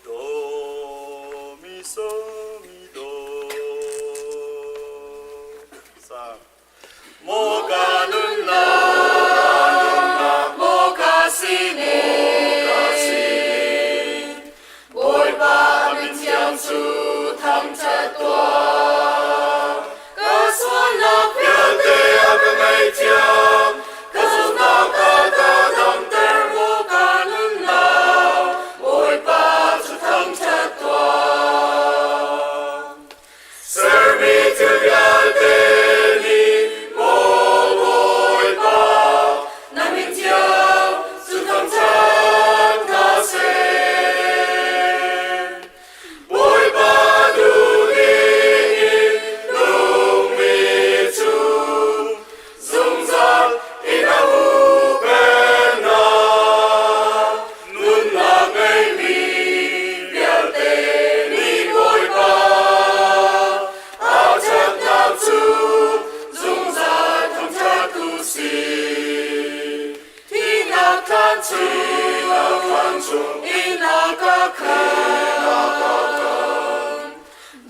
Do mi so mi do sa mo ka nun na mo ka sini Bawipa min thiang cu thangṭhat tuah. Ka sualnak vialte a ka ngaihthiam, ka zumhnak a ka damter maw ka nunnak, Bawipa cu thangṭhat tuah. Sermi thil vialte nih maw Bawipa, na min thiang cu thangṭhat hna seh. Bawipa duhning in nungmi cu zungzal in a huhphenh hna. Nunnak ngeimi vialte nih Bawipa a ṭhatnak cu zungzal thangṭhat u sih. Thihnak thlan chung in a ka khan.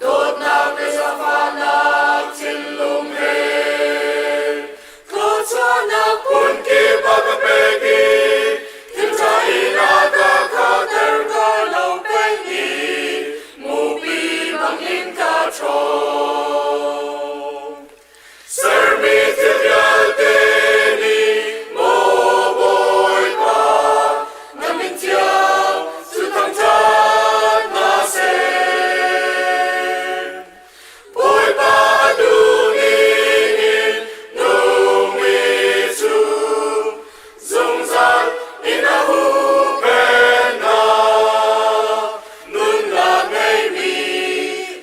Dawtnak le zaangfahnak thinlung he thluachuahnak phunkip a ka pek i thilṭha in a ka khahter ka lo peng i mupi bangin ka ṭhawng. Sermi thil vialte nih maw Bawipa na min thiang cu thangṭhat hna seh. Bawipa a duhning in nungmi cu zungzal in a huhphenh hna. Nunnak ngeimi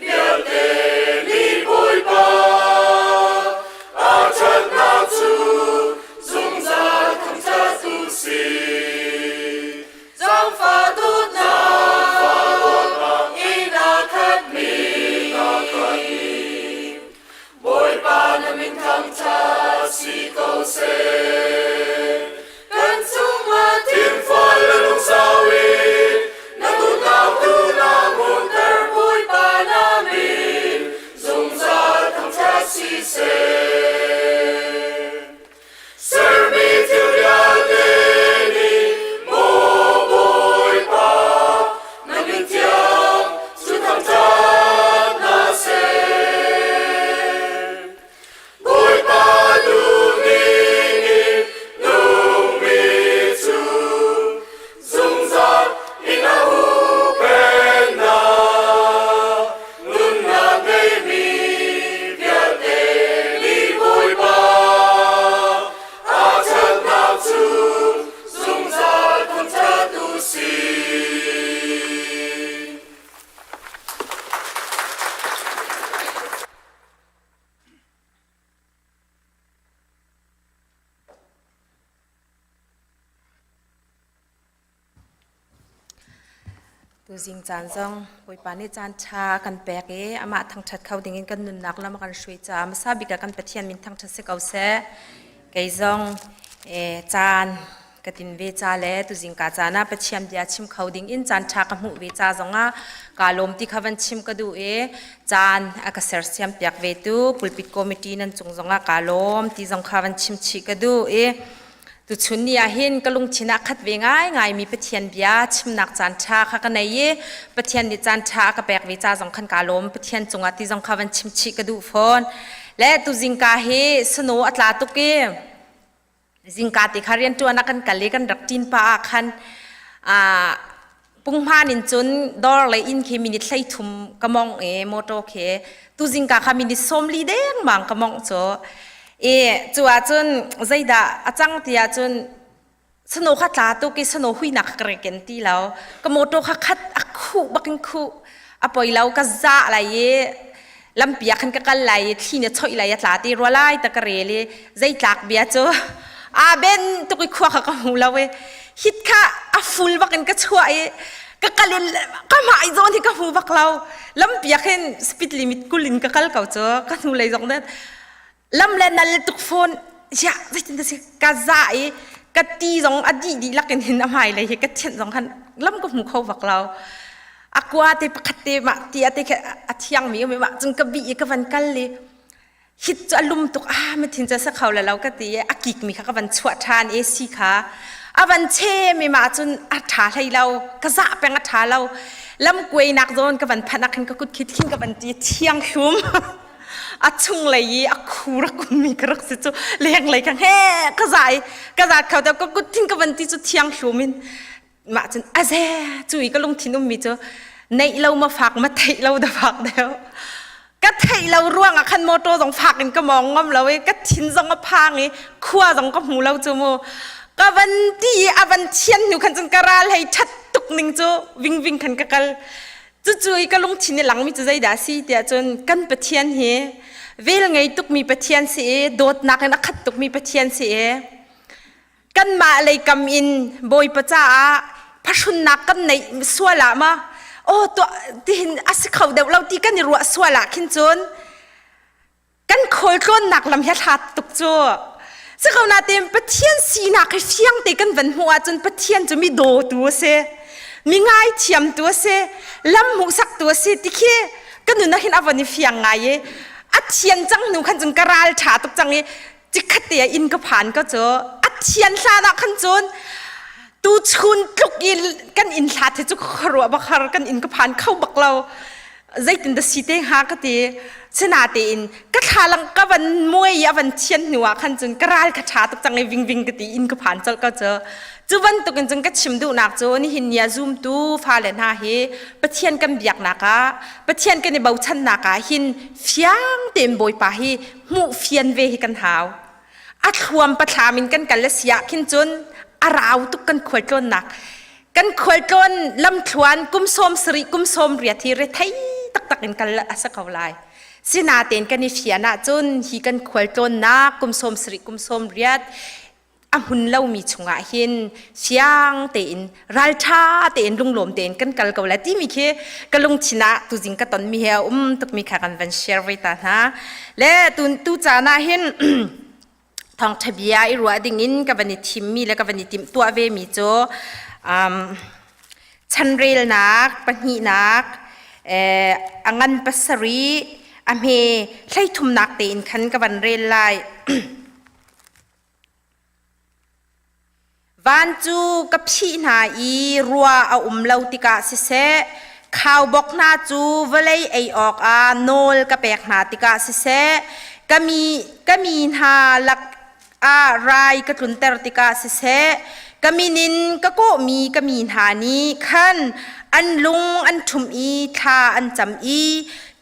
vialte. Tuzing caan zong Bawipa nih caan ṭha a kan pek i amah thangṭhat kho dingin kan nunnak lam a kan hruai caah hmasa bik ah kan Pathian min thangṭhat si ko seh. Kei zong caan ka tin ve ca le tuzing ka caan ah Pathian bia chim kho ding in caan ṭha ka hmuh ve ca zongah kaa lawm ti kha van chim ka duh i caan a ka sersiam piak ve tu pulpit committee nan cung zongah kaa lawm ti zong kha van chim chih ka duh i Tuchun ni ah hin ka lungthin ah khat ve ngaingaimi Pathian bia chimnak caan ṭha kha ka nei i Pathian nih caan ṭha a ka pek ve ca zong khan kaa lawm. Pathian cungah ti zong kha van chim chih ka duh fawn. Le tu zingka hi snow a tla tuk i zingka te kha rianṭuan ah kan kal i kan rak ṭin pah ah khan punghman in cun dawr le inn khi minute 33 ka mong i motor khi tu zingka kha minute 40 dengmang ka mong cu i cu ahcun zeidah a cang ti ahcun sano kha tla tuk i sano huinak kha ka ken ti lo ka motor kha khat a khuh bakin khuh a poi lo ka za lai i lampi ah khan ka kal lai i thli nih a choih lai a tla ti rua lai ta ka rel i zeitlak bia cu aa ben tuk i khua kha ka hmu lo i hit kha a ful bak in ka chuah i ka kal in ka hmai zawn hi ka hmu bak lo lampi ah khin speed limit 20 in ka kal ko cu ka hnu lei zong nen lam le nal tuk fawn ya zeitin ta si ka za i ka ti zong a dih dih lak in hin a hmai lei hi ka thianh zong khan lam ka hmu kho bak lo a kua te pakhat te mah ti a te kha a thiang mi um i mah cun ka bih i ka van kal i hit cu a lum tuk ah mithin cu sa kho le lo ka ti i a kik mi kha ka van chuah ṭhan i si kha a van che mi mah cun a ṭha hlei lo ka zah peng a ṭha lo lam kuainak zawn ka van phanh ah khin ka kut khit khin ka van ti thiang hlum a chunglei i a khu rak ummi ka rak si cu lenglei ka he ka za i ka zat kho te ka kut thin ka van ti cu thiang hlum in mah cun aze cu i ka lungthin ummi cu neih lo ma fak ma theih lo da fak deuh ka theih lo ruang ah khan motor zong fak in ka mawng ngam lo i ka thin zong a phang i khua zong ka hmu lo cu mu ka van ti i a van thian hnu khan cun ka ral hei that tuk ning cu ving ving khan ka kal Cucu i ka lungthin i langmi cu zeidah a si tiah cun kan Pathian hi vel ngei tukmi Pathian si i dawtnak in a khat tukmi Pathian si i kanmah lei kam in Bawipa caah phahrunnak kan neih sual ah ma aw tuah tihin a si kho deuh lo ti kan i ruah sual ah khin cun kan khualtlawnnak lam hi a hlat tuk cu si ko nain Pathian sinak hi fiang te kan van hmuh ahcun Pathian cu mi dawtu a si mi ngaithiamtu a si lam hmuhsaktu a si ti khi ka nun ah hin a von i fiang ngai i a thian cang hnu khan cun ka ral ṭha tuk cang i cikhat te ah inn ka phan ko cu a thian hlan ah khan cun tu chun tluk i kan inn hlat hi cu khuaruah bak har kan inn ka phan kho bak lo zeitin dah si te hnga ka ti sinatein ka thlalang ka van muai i a van thian hnu ah khan cun ka ral ka ṭha tuk cang i ving ving ka ti inn ka phan colh ko cu cu bantukin cun ka chim duhnak cu nihin ni ah zumtu fale hna hi Pathian kan biaknak ah Pathian kan i bochannak ah hin fiang tein Bawipa hi hmuh fian ve hi kan hau a thluam pathlam in kan kal a si ah khin cun a rau tuk kan khualtlawnnak kan khualtlawn lamthluan kum 70 kum 80 hi rethei taktak in kal a si ko lai sinatein kan i fian ahcun hi kan khualtlawnnak kum 70 kum 80 a hmun lomi chungah hin fiang tein ralṭha tein lunglawm tein kan kal ko lai timi khi ka lungthin ah tuzing ka tonmi he a um tukmi kha kan van share ve ta hna le tu tu caan ah hin thawngṭha bia i ruah dingin ka van i thimmi le ka van i timhtuah ve mi cu um, chanrelnak pahnihnak eh, a ngan pasarih a hme hleithumnak tein khan ka van rel lai Van cu ka phih hna i rua a um lo tikah siseh, khaubawk hna cu vawlei ei awkah nawl ka pek hna tikah siseh, ka mi, ka mi hna lakah rai ka tlunter tikah siseh, ka min in ka kawhmi ka mi hna nih khan an lung an ṭhumh i thla an cam i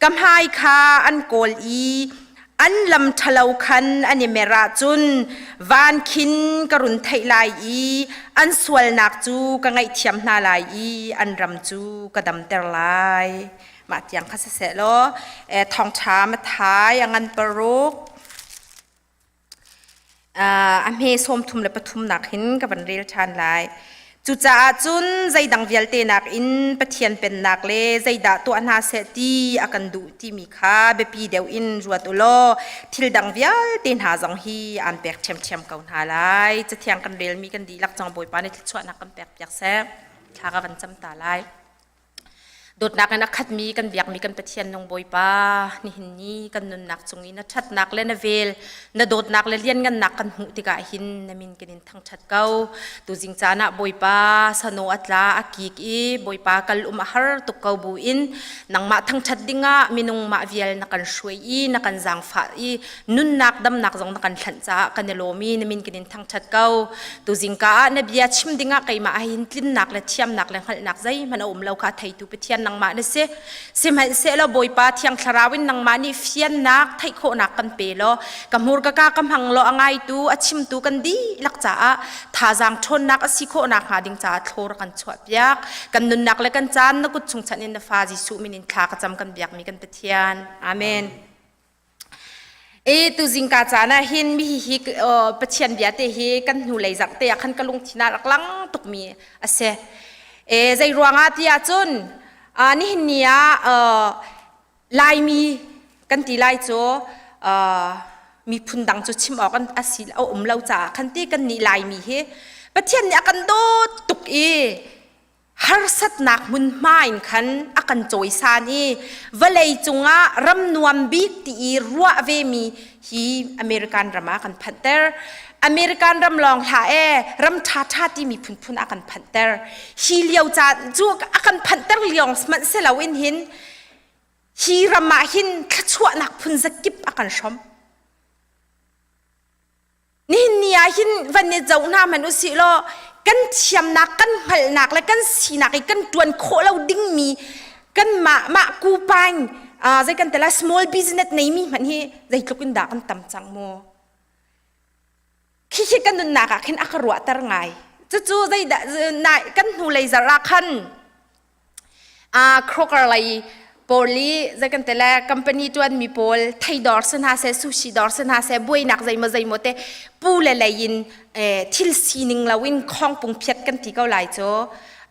ka hmai kha an kawl i an lam ṭhalo khan an i mer ahcun van khin ka run theih lai i an sualnak cu ka ngaihthiam hna lai i an ram cu ka damter lai. Mah tiang kha siseh law thawngṭha Matthai a ngan paruk a hme 33 nak hin ka van rel ṭhan lai. Cucaah cun zeidang vialte nakin Pathian pennak le zeidah tuah hna seh ti a kan duh timi kha biapi deuh in ruat u law thil dang vialte hna zong hi aan pek ṭhiamṭhiam ko hna lai. Cathiang kan relmi kan dihlak cang Bawipa nih thluachuahnak kan pekpiak seh. Thla ka van cam ta lai. Dawtnak in a khatmi kan biakmi kan Pathian nung Bawipa, nihin ni kan nunnak cung i na ṭhatnak le na vel, na dawtnak le lianngannak kan hmuh tikah hin na min kan in thangṭhat ko. Tuzing caan ah Bawipa sano a tla a kik i Bawipa kal um a har tuk ko buin nangmah thangṭhat dingah minung mah vial na kan hruai i na kan zaangfah i nunnak damnak zong na kan hlanh caah kan i lawm i na min kan in thangṭhat ko. Tuzingka ah na bia chim dingah keimah ah hin tlinnak le thiamnak le hngalhnak zeihmanh a um lo kha theitu Pathian nangmah na si. Sihmanhsehlaw Bawipa Thiang Thlarau in nangmah nih fiannak theih khawhnak kan pe law ka hmur ka ka ka hmang law a ngaitu a chimtu kan dihlak caah thazaang ṭhawnnak a si khawhnak hnga ding caah thlor kan chuahpiak. Kan nunnak le kan caan na kut chung chanh in na fa Jesuh min in thla ka cam kan biakmi kan Pathian. Amen. E tuzingka caan ah hin mi hi Pathian bia te hi kan hnulei zarh te ah khan ka lungthin ah rak lang tukmi a si. E zei ruangah ti ahcun nihin ni ah Laimi kan ti lai cu miphun dang cu chim awk a si a um lo caah khan ti kan nih Laimi hi Pathian nih a kan dawt tuk i harsatnak hmunhma in khan a kan cawisan i vawlei cungah ram nuam bik ti i ruah vemi hi American ram ah kan phanhter. American ram lawng hlah e ram ṭhaṭha timi phunphun a kan phanhter. Hi lio caan cu a kan phanhter liong sihmanhsehlaw in hin hi ram ah hin thluachuahnak phun zakip a kan hrawm. Nihin ni ah hin van i zoh hna hmanh usih law kan thiamnak kan hngalhnak le kan sinak i kan ṭuan khawh lo dingmi kan mah mah kupaing zei kan tela small business neimi hmanh hi zeitluk in dah kan tam cang mu khi khi kan nunnak ah khin a ka ruahter ngai cucu zeidah kan hnulei zarh ah khan Crocker lei pawl i zei kan ti le company ṭuanmi pawl thei dawr si hna seh sushi dawr si hna seh buainak zeimaw zeimaw te pu le lei in thil sining loin khawngpung phiat kan ti ko lai cu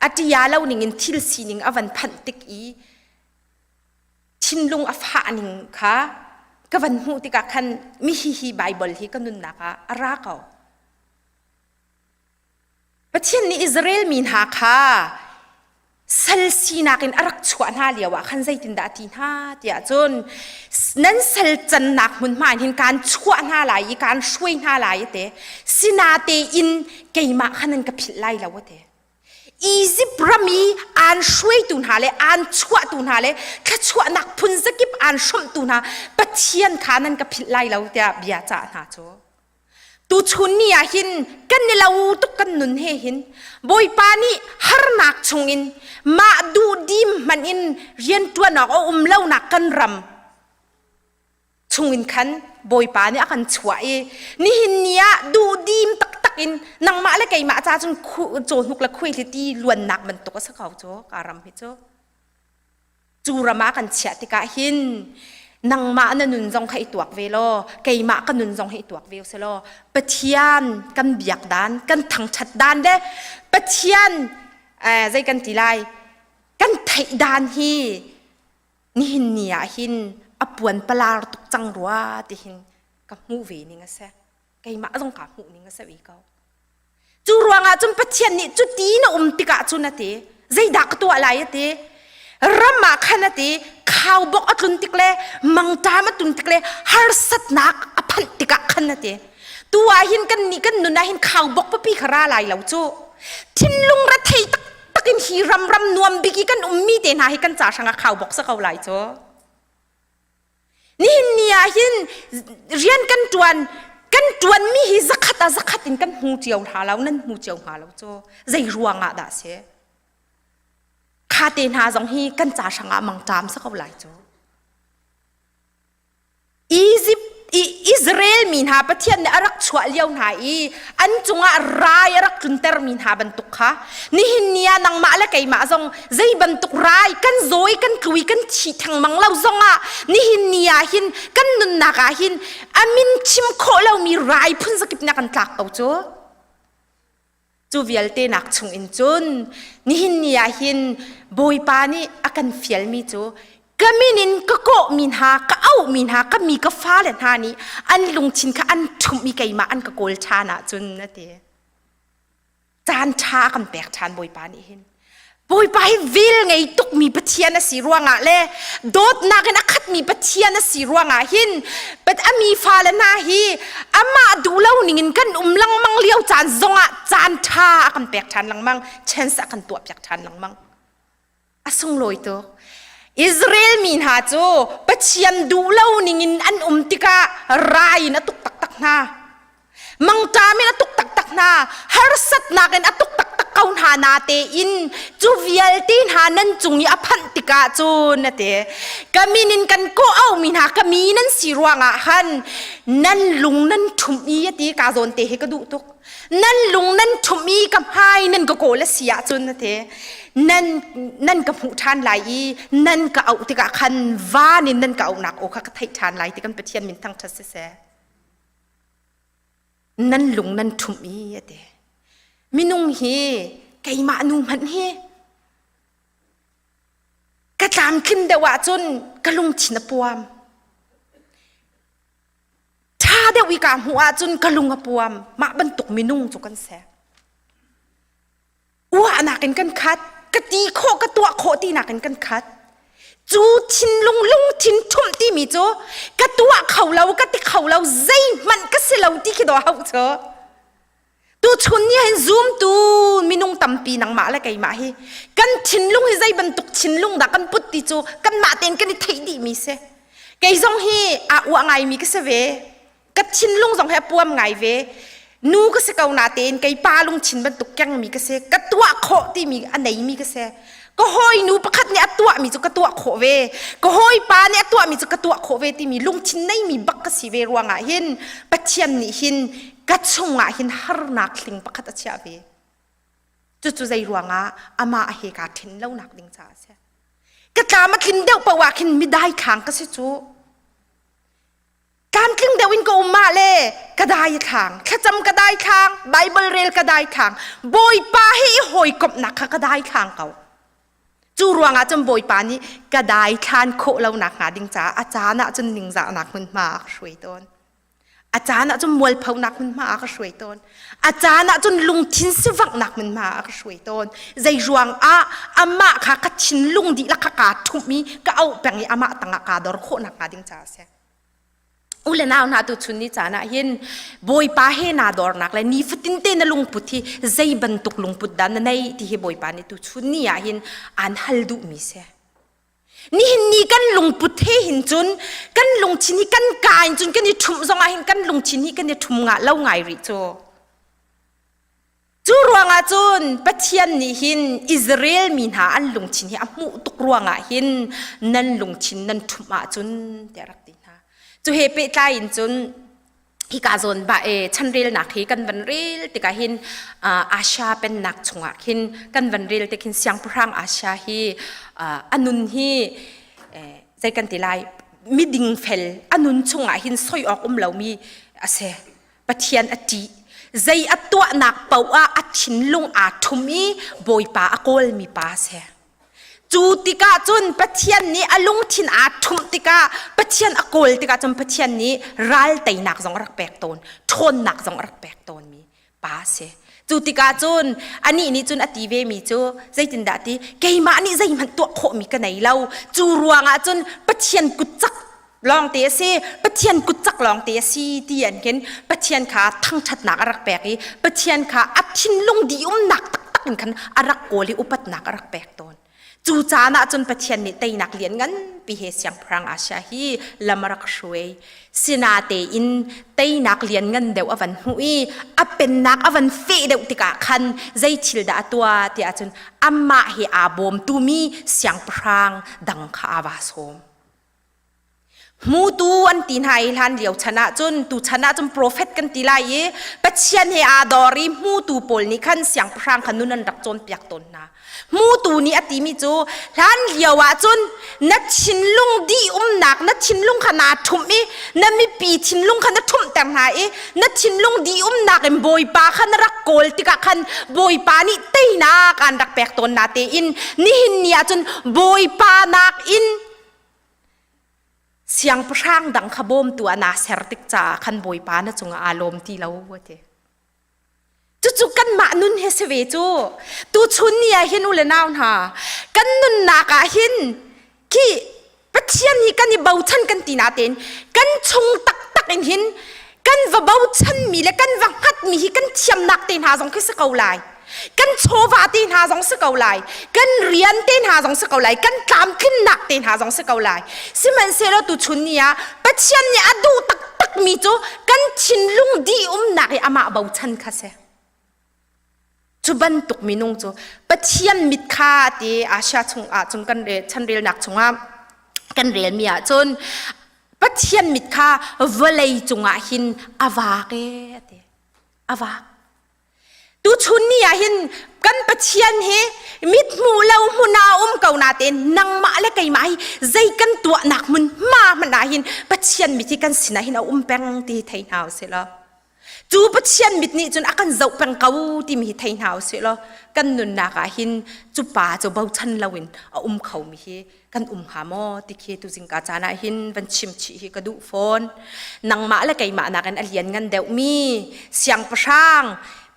a ṭia lo ning in thil sining a van phanh tik i thinlung a fah ning kha ka van hmuh tikah khan mi hi hi Bible hi ka nunnak ah a ra ko. Pathian nih Israel mi hna kha sal sinak in a rak chuah hna lioah khan zeitindah a ti hna tiah cun nan sal cannak hmunhma in hin kaan chuah hna lai i kaan hruai hna lai a ti. Sinatein keimah kha nan ka philh lai lo a ti. Izipt ram i aan hruaitu hna le aan chuahtu hna le thluachuahnak phun zakip aan hrawmhtu hna Pathian kha nan ka philh lai lo tiah bia cah hna cu. Tuchun ni ah hin kan i lo tuk kan nun he hin Bawipa nih harnak chungin mah duhdim hmanh in rianṭuan awk a um lonak kan ram chungin khan Bawipa nih a kan chuah i nihin ni ah duhdim taktak in nangmah le keimah ca cun cawhnuk le khuaihliti luannak bantuk a si ko cu ka ram hi cu. Cu ram ah kan chiah tikah hin nangmah na nun zong kha i tuak ve law keimah ka nun zong hi i tuak ve usih law Pathian kan biak dan kan thangṭhat dan le Pathian eh, zei kan ti lai kan theih dan hi nihin ni ah hin a puan palar tuk cang rua ti hin ka hmuh ve ning a si keimah zong kaa hmuh ning a si ve ko Cu ruangah cun Pathian nih cuti na um tikah cun a ti, zeidah ka tuah lai a ti. Ram ah khan a ti, khaubawk a tlun tik le mangṭam a tlun tik le harsatnak a phanh tikah khan a ti. Tu ah hin kan nih kan nun ah hin khaubawk papi kha ra lai lo cu. Thinlung rethei taktak in hi ram ram nuam bik i kan ummi te hna hi kan ca hrangah khaubawk si ko lai cu. Nihin ni ah hin rian kan ṭuan kan ṭuanmi hi zakhat ah zakhat in kan hmu cio hna lo nan hmu cio hnga lo cu zei ruang ah dah si kha te hna zong hi kan ca hrangah mangṭam si ko lai cu Egypt Israel mi hna Pathian nih a rak chuah lio hna i an cungah rai a rak tlunter mi hna bantuk kha nihin ni ah nangmah le keimah zong zei bantuk rai kan zawi kan tlui kan thi thengmang lo zongah nihin ni ah hin kan nunnak ah hin a min chim khawh lomi rai phun zakip na kan tlak ko cu. Cu vialte nak chung in cun nihin ni ah hin Bawipa nih a kan fialmi cu ka min in ka kawhmi hna, ka auhmi hna, ka mi ka fale hna nih an lungthin kha an ṭhumh i keimah an ka kawl ṭhan ahcun a ti. Caan ṭha a kan pek ṭhan Bawipa nih hin. Bawipa hi vel ngei tukmi Pathian a si ruangah le dawtnak in a khatmi Pathian a si ruangah hin but a mi fale hna hi amah duh lo ning in kan um lengmang lio caan zongah caan ṭha a kan pek ṭhan lengmang chance a kan tuah piak ṭhan lengmang a sunglawi tuk Israel mi hna cu Pathian duh lo ning in an um tikah rai in a tuk taktak hna Mangṭam in a tuk taktak hna, harsatnak in a tuk taktak ko hna natein cu vialte hna nan cung i a phanh tikah cun a ti. Ka min in kan kawh aumi hna ka mi nan si ruangah khan nan lung nan ṭhumh i a ti ka zawn te hi ka duh tuk. Nan lung nan ṭhumh i ka hmai nan ka kawl a si ahcun a ti. Nan nan ka hmuh ṭhan lai i nan ka auh tikah khan van in nan ka auhnak aw kha ka theih ṭhan lai ti kan Pathian min thangṭhat siseh. Nan lung nan ṭhumh i a ti. Minung hi keimah nu hmanh hi ka tlamtlin deuh ahcun ka lungthin a puam. Ṭha deuh i kaa hmuh ahcun ka lung a puam. Mah bantuk minung cu kan si. Uahnak in kan khat ka ti khawh ka tuah khawh tinak in kan khat cu thinlung lungthin ṭhumh timi cu ka tuah kho lo ka ti kho lo zeihmanh ka si lo ti khi dawh hauh cu tuchun ni hin zumtu minung tampi nangmah le keimah hi kan thinlung hi zei bantuk thinlung dah kan put ti cu kanmah tein kan i theih dihmi si kei zong hi aa uah ngaimi ka si ve ka thinlung zong hi a puam ngai ve nu ka si ko na tein kei pa lungthin bantuk kengmi ka si ka tuah khawh timi a neimi ka si ka hawi nu pakhat nih a tuahmi cu ka tuah khawh ve ka hawi pa nih a tuahmi cu ka tuah khawh ve timi lungthin neimi bak ka si ve ruangah hin Pathian nih hin ka chungah hin harnak hling pakhat a chiah ve cucu zei ruangah amah he kaa ṭhen lonak ding caah a si ka tlam a tlin deuh paoh ah khin midai khang ka si cu Tlamtling deuh in ka um ah le ka dai a thlang, thlacam ka dai thlang, Bible rel ka dai thlang, Bawipa he i hawikomhnak kha ka dai thlang ko. Cu ruangah cun Bawipa nih ka dai thlan khawh lo nak hnga ding caah a caan ah cun ningzahnak hmunhma a ka hruai tawn. A caan ah cun mualphonak hmunhma a ka hruai tawn. A caan ah cun lungthin sivanghnak hmunhma a ka hruai tawn. Zei ruang ah amah kha ka thinlung dihlak kha kaa ṭhumh i ka auh peng i amah tangah kaa dor khawh nak hnga ding caah a si. U le nau hna tuchun ni caan ah hin Bawipa he naa dornak le nifatin te na lungput hi zei bantuk lungput dah na nei ti hi Bawipa nih tuchun ni ah hin aan hal duhmi si. Nihin ni kan lungput he hin cun kan lungthin hi kan ka in cun kan i ṭhumh zong ah hin kan lungthin hi kan i ṭhum ngah lo ngai rih cu. Cu ruangah cun Pathian nih hin Israel mi hna an lungthin hi a hmuh tuk ruangah hin nan lungthin nan ṭhumh ahcun tiah a rak ti hna. Cu he pehtlai in cun hika zawn ba e chanrelnak hi kan van rel tikah hin Asia pennak chungah khin kan van rel tik hin siangpahrang Asia hi a nun hi zei kan ti lai miding fel a nun chungah hin soi awk um lomi a si. Pathian a ṭih. Zei a tuahnak paoh ah a thinlung aa ṭhum i Bawipa a kawlmi pa a si. Cu tikah cun Pathian nih a lungthin aa ṭhumh tikah Pathian a kawl tikah cun Pathian nih ral teinak zong a rak pek tawn, ṭhawnnak zong a rak pek tawnmi pa a si. Cu tikah cun anih nih cun a ti vemi cu zeitindah ti keimah nih zeihmanh tuah khawhmi ka nei lo. Cu ruangah cun Pathian kut cak lawngte a si Pathian kutcak lawngte a si ti an khin Pathian kha thangṭhatnak a rak pek i Pathian kha a thinlung dihumnak taktak in khan a rak kawl i upatnak a rak pek tawn cu caan ah cun Pathian nih teinak lian nganpi he siangpahrang Asia hi lam a rak hruai sinatein teinak lian ngan deuh a van hmuh i a pennak a van feh deuh tikah khan zei thil dah a tuah tiah cun amah he aa bawmtumi siangpahrang dang kha aa va sawm Hmutu an ti hna i hlan lio chan ahcun tu chan ahcun profet kan ti lai i Pathian he aa dor i hmutu pawl nih khan siangpahrang kha nun an rak cawnpiak tawn hna. Hmutu nih a timi cu hlan lio ahcun na thinlung dih umnak. teinak na thinlung kha naa ṭhumh i na mipi thinlung kha na ṭhumhter hna i na thinlung dihumnak in Bawipa kha na rak kawl tikah khan Bawipa nih teinak aan rak pek tawn na tein nihin ni ah cun Bawipa nakin siangpahrang dang kha bawmtu ah naa ser tik caah khan Bawipa na cungah aa lawm ti lo a ti. Cucu kanmah nun he si ve cu. Tuchun ni ah hin u le nau hna, kan nunnak ah hin khi Pathian hi kan i bochan kan ti natein kan chung taktak in hin kan va bochanmi le kan va hngatmi hi kan thiamnak te hna zong khi si ko lai. Kan chawva te hna zong si ko lai. Kan rian te hna zong si ko lai. Kan tlamtlinnak te hna zong si ko lai. Sihmanhsehlaw tuchun ni ah Pathian nih a duh taktakmi cu kan thinlung dih-umnak i amah bochan kha si. Cu bantuk minung cu Pathian mit kha ti Asia chung ah cun kan chanrelnak chungah kan relmi ah cun Pathian mit kha vawlei cungah hin a vak e ti a vak Tuchun ni ah hin kan Pathian hi mit hmuh lo hmun ah um ko natein nangmah le keimah hi zei kan tuahnak hmun hma hmanh ah hin Pathian mit hi kan sinah hin a um peng ti thei hna usih law cu Pathian mit nih cun a kan zoh peng ko timi hi thei hna usih law kan nunnak ah hin cu pa cu bochan loin a um khomi hi kan um hnga maw ti khi tuzingka caan ah hin van chim chih hi ka duh fawn nangmah le keimah nakin a lian ngan deuhmi siangpahrang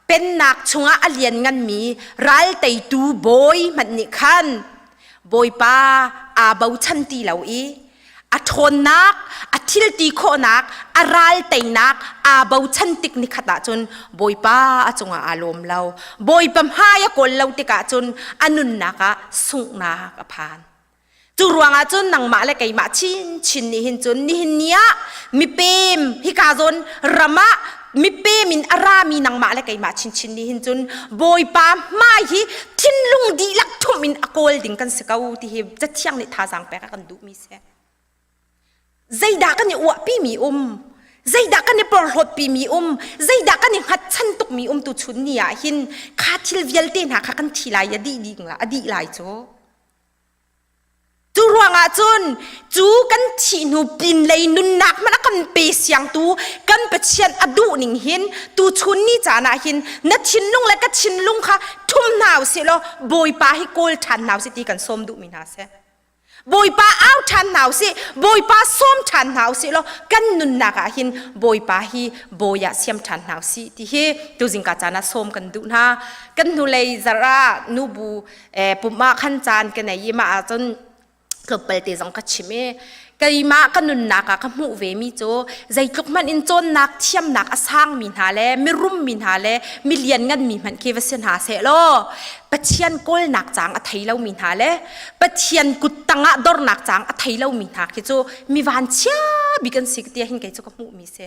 pennak chungah a lian nganmi ral teitu bawi hmanh nih khan bawipa aa bochan ti lo i a ṭhawnnak a thil ti khawhnak a ral teinak aa bochan tik ni khat ahcun bawipa a cungah aa lawm lo bawipa hmai a kawl lo tikah cun a nunnak ah sunghnak a phan cu ruangah cun nangmah le keimah chinchin nih hin cun nihin ni ah mipem hika zawn ram ah mipem in a rami nangmah le keimah chinchin nih hin cun bawipa hmai hi thinlung dihlak thumh in a kawl ding kan si ko ti hi cathiang nih thazaang pek a kan duhmi si Zeidah kan i uahpimi um? Zeidah kan i porhlawtpimi um? Zeidah kan i hngatchan tukmi um tu chun ni ah hin kha thil vialte hna kha kan thi lai a dih ding la a dih lai cu. Cu ruangah cun cu kan thih hnu pinlei nunnak hmanh a kan pe siangtu kan Pathian a duh ning hin tu chun ni caan ah hin na thinlung le ka thinlung kha thum hna usih law Bawipa hi kawl ṭhan hna usih ti kan sawm duhmi hna seh. Bawipa au ṭhan hna usih, Bawipa sawm ṭhan hna usih law kan nunnak ah hin Bawipa hi bawi ah siam ṭhan hna usih ti hi tuzingka caan ah sawm kan duh hna. Kan hnulei zarh ah nubu eh, pumh ah khan caan ka nei i mah ahcun tlawmpal te zong ka chim i keimah ka nunnak ah ka hmuh ve mi cu zeitluk hmanh in cawnnak thiamnak a sangmi hna le mirum mi hna le mi lianngan mi hmanh khi va si hna seh law Pathian kawlnak cang a thei lomi hna le Pathian kut tangah dornak cang a thei lomi hna khi cu mi vanchia bik an si tiah hin kei cu ka hmuhmi si.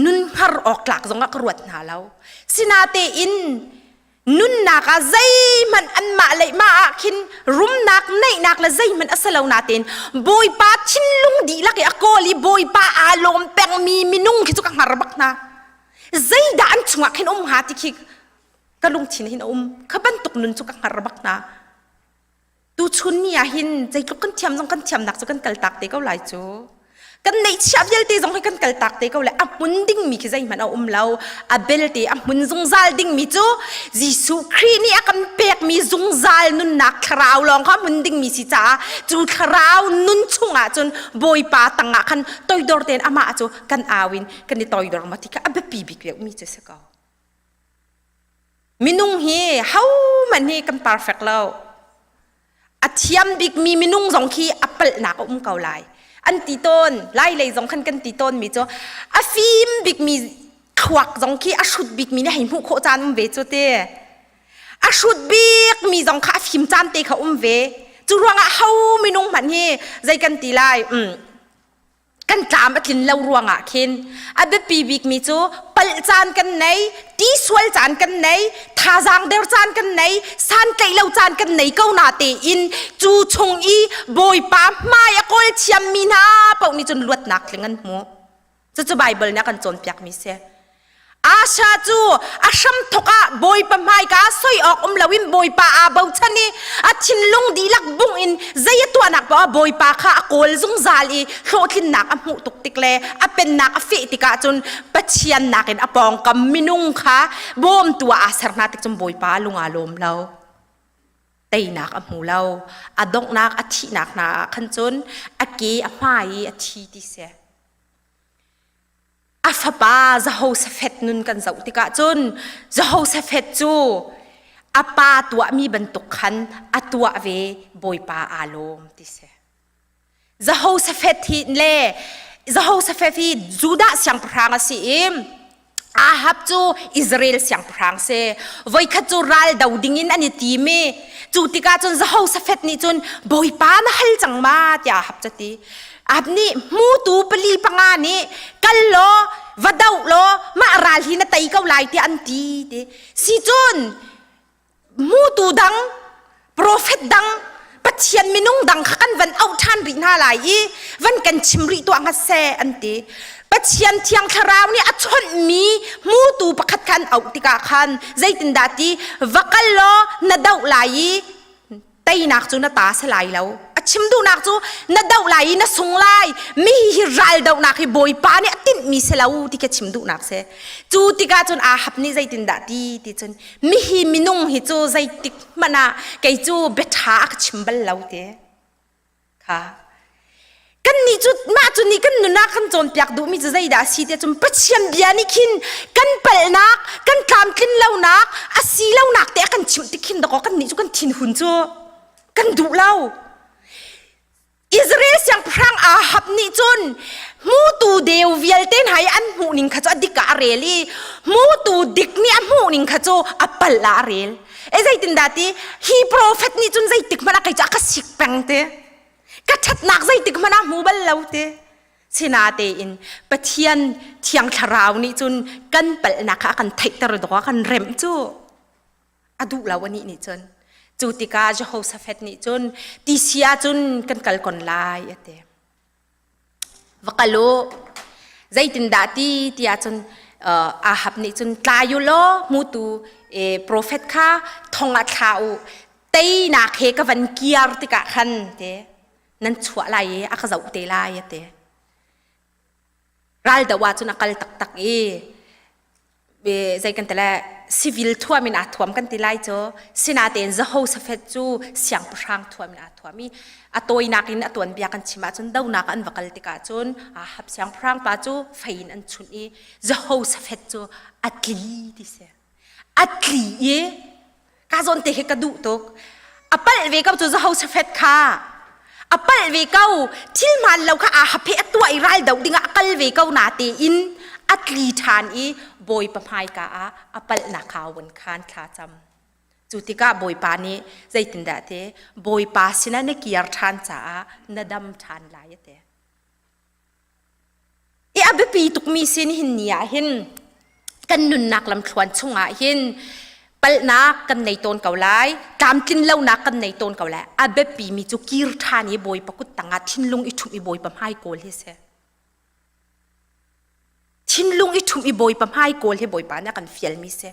Nun hngar awk tlak zongah ka ruat hna lo. Sinatein nunnak ah zeihmanh anmah le mah ah khin rumnak neihnak le zeihmanh a si lo natein Bawipa thinlung dihlak i a kawl i Bawipa aa lawm pengmi minung khi cu ka hngar bak hna. Zeidah an chungah khin um hnga ti khi ka lungthin hin a um kha bantuk nun cu ka hngar bak hna tuchun ni ah hin zeitluk kan thiam zong kan thiamnak cu kan kaltak te ko lai cu kan neihchiah vialte zong hi kan kaltak te ko le a hmun dingmi khi zeihmanh a um lo a belte a hmun zungzal dingmi cu Jesuh Khrih nih a kan pekmi zungzal nunnak thlarau lawng kha hmun dingmi si caah cu thlarau nun chungah cun Bawipa tangah khan toidor tein amah cu kan au in kan i toidor ma ti kha a biapi bik deuhmi cu si ko Minung hi hohmanh hi kan perfect lo. A thiam bikmi minung zong khi a palhnak a um ko lai. An ti tawn, lai lei zong khan kan ti tawn mi cu a fim bikmi thluak zong khi a hrut bikmi nih hei hmuh khawh caan um ve cu te. A hrut bikmi zong kha a fim caan te kha um ve. Cu ruangah ho minung hmanh hi zei kan ti lai? Um, kan tlam a tlin lo ruangah khin a biapi bikmi cu palh caan kan nei ti sual caan kan nei thazaang der caan kan nei santlaih lo caan kan nei ko na tein cu chung i bawipa hmai a kawl thiammi hna paoh nih cun luatnak tling an hmu cucu Bible nih a kan cawnpiakmi si. Asha cu a hramthawk ah Bawipa hmaika soi awk um loin Bawipa aa bochan i a thinlung dihlak bungh in zei a tuahnak paoh ah Bawipa kha a kawl zungzal i hlawhtlinnak a hmuh tuk tik le a pennak a feh tikah cun Pathian nakin a pawngkam minung kha bawmtu ah aa ser hna tik cun Bawipa lung aa lawm lo. Teinak a hmu lo. A donghnak a thihnak hna ah khan cun a ke a hmai i a thi ti si. A fapa Jehoshaphat nun kan zoh tikah cun Jehoshaphat cu a pa tuahmi bantuk khan a tuah ve Bawipa aa lawm ti si. Jehoshaphat hi le Jehoshaphat hi Judah siangpahrang a si i Ahab cu Israel siangpahrang si. Voikhat cu ral do dingin an i tim i cu tikah cun Jehoshaphat nih cun Bawipa na hal cang ma tiah Ahab cu a ti. Ab nih hmutu pali panga nih kal law va doh law mah ral hi na tei ko lai tiah an ti ti si cun hmutu dang profet dang Pathian minung dang kha kan van auh ṭhan rih hna lai i van kan chim rih tuah hnga seh an ti Pathian thiang thlarau nih a chawnhmi hmutu pakhat kha an auh tikah khan zeitindah ti va kal law na doh lai i teinak cu na ta si lai lo a chim duhnak cu na doh lai i na sung lai mi hi ral dohnak hi bawipa nih a tinhmi si lo ti khi chim duhnak si cu tikah cun Ahab nih zeitindah ti ti cun mihi minung hi cu zeitik hmanh ah kei cu biaṭha a ka chim bal lo ti kha Kannih cu mah cu nih kan nun ah kan cawnpiak duhmi cu zeidah a si tiah cun Pathian bia nih khin kan palhnak, kan tlamtlin lonak, a si lonak te a kan chimh tik khin dakaw kannih cu kan thinhun cu kan duh lo. Israel siangpahrang Ahab nih cun hmutu deu vialte hna i an hmuhning kha cu a dik ah a rel i hmutu dik nih a hmuhning kha cu a palh ah a rel. E zeitindah ti hi profet nih cun zeitik hmanh ah kei cu a ka sik peng te. Ka ṭhatnak zeitik hmanh ah hmu bal lo te. Sinatein Pathian thiang thlarau nih cun kan palhnak kha a kan theihter dawk a kan remh cu a duh lo anih nih cun. Cu tikah Jehoshaphat nih cun tisi ahcun kan kal kon lai a ti. Va kal u. Zeitindah ti tiah cun Ahab nih cun tlai u law hmutu profet kha thong ah thla u. Teinak he ka van kiar tikah khan te nan chuah lai i a ka zoh te lai a ti. Ral do ahcun a kal taktak i zei kan ti le civil thuam in aa thuam kan ti lai cu sinatein Jehoshaphat cu siangpahrang thuam in aa thuam i a tawinak in a tuanbia kan chim ahcun donak an va kal tikah cun Ahab siangpahrang pa cu fei in an chunh i Jehoshaphat cu a tli ti si a tli i Ka zawn te hi ka duh tuk. A palh ve ko cu Jehoshaphat kha. A palh ve ko. Thil hmaan lo kha Ahab he a tuah i ral doh dingah a kal ve ko na tein a tli ṭhan i Bawipa hmaika ah a palhnak kha a vun khan thla cam. Cu tikah Bawipa nih zeitindah ti Bawipa sinah na kir ṭhan caah na dam ṭhan lai a ti. I a biapi tukmi sin hin ni ah hin kan nunnak lamthluan chungah hin palhnak kan nei tawn ko lai tlamtlin lonak kan nei tawn ko lai a biapi mi cu kir ṭhan i bawipa kut tangah thinlung i ṭhumh i bawipa hmai kawl hi si thinlung i ṭhumh i bawipa hmai kawl hi bawipa nih a kan fialmi si